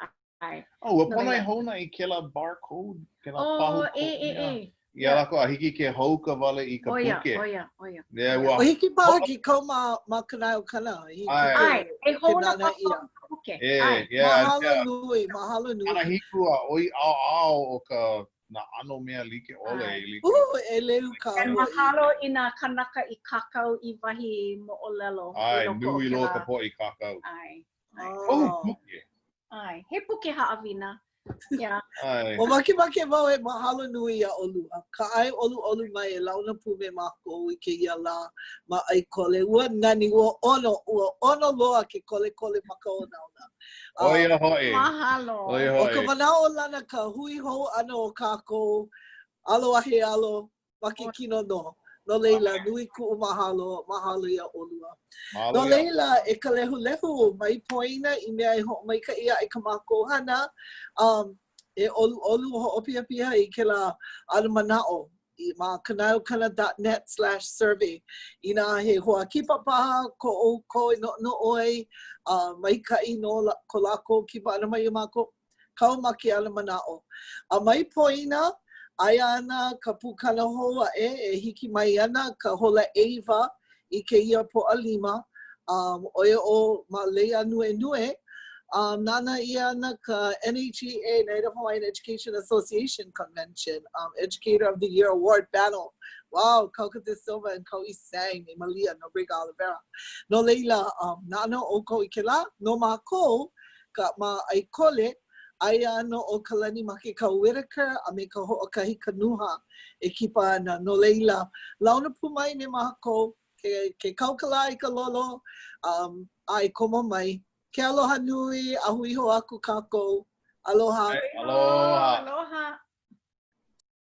ʻae. Oh, ua pono e hoʻouna i kēlā barcode, kēlā oh, pahu e, e, e. Iā lākou a hiki ke hoʻouka wale i ka puke. ʻO ia, ʻo ia. Yeah, ua. O hiki paha ke kau ma, ma Kanaeokana. ʻAe, e hoʻouna paha i ka puke. E, yeah, Mahalo nui, mahalo nui. 70 a ʻoi ʻaoʻao o ka nā ʻano mea like ʻole. Like. Uh, ʻeleu kā hoʻi. And mahalo i nā kanaka i kākau i wahi moʻolelo. ʻAe, nui loa ka poʻe i kākau. ʻAe. Oh, puke. ʻAe, he puke haʻawina. Yeah. ʻAe. Ua makemake wau e mahalo nui iā ʻolua. Ka ʻae ʻoluʻolu mai e launa pū me mākou i kēia lā ma ʻAikole. Ua nani, ua ʻono, ua ʻono loa ke kolekole maka onaona. ʻO ia hoʻi. Mahalo. ʻO ia hoʻi. ʻO ka manaʻolana ka hui hou ʻana o kākou, alo a he alo, ma ke kino nō. No laila, nui kuʻu mahalo, mahalo iā ʻolua. No laila, e ka lehulehu, mai poina i mea e hoʻomaikaʻi aʻe ka mākou hana, um, e ʻoluʻolu hoʻopihapiha i kēlā anamanaʻo i ma kanaeokana dot net slash survey. Inā he hoa kipa paha ko ʻoukou e noʻonoʻo ai, uh, maikaʻi nō ko lākou kipa ʻana mai iā mākou, Kau ma ke anamanaʻo. A mai poina, aia ana ka pukana hou aʻe e hiki mai ana ka hola ʻeiwa i kēia Pōʻalima, um, ʻo ia ʻo ma Lei Ānuenue, um, nānā ʻia ana ka NHEA, Native Hawaiian Education Association Convention, um, Educator of the Year Award Panel. Wow, Kauka De Silva and Kau'i Sang me Malia Nobrega Oliveira. No laila, um, nānā ʻoukou i kēlā, no mākou, ka ma ʻAikole, aia ana ʻo Kalani Makekau Whitaker a me Kahoʻokahi Kanuha e kipa ana. No laila, launa pū mai me mākou, ke, ke kau ka lā i ka lolo, um, a e komo mai. Ke aloha nui, a hui hou aku kākou. Aloha. Aloha.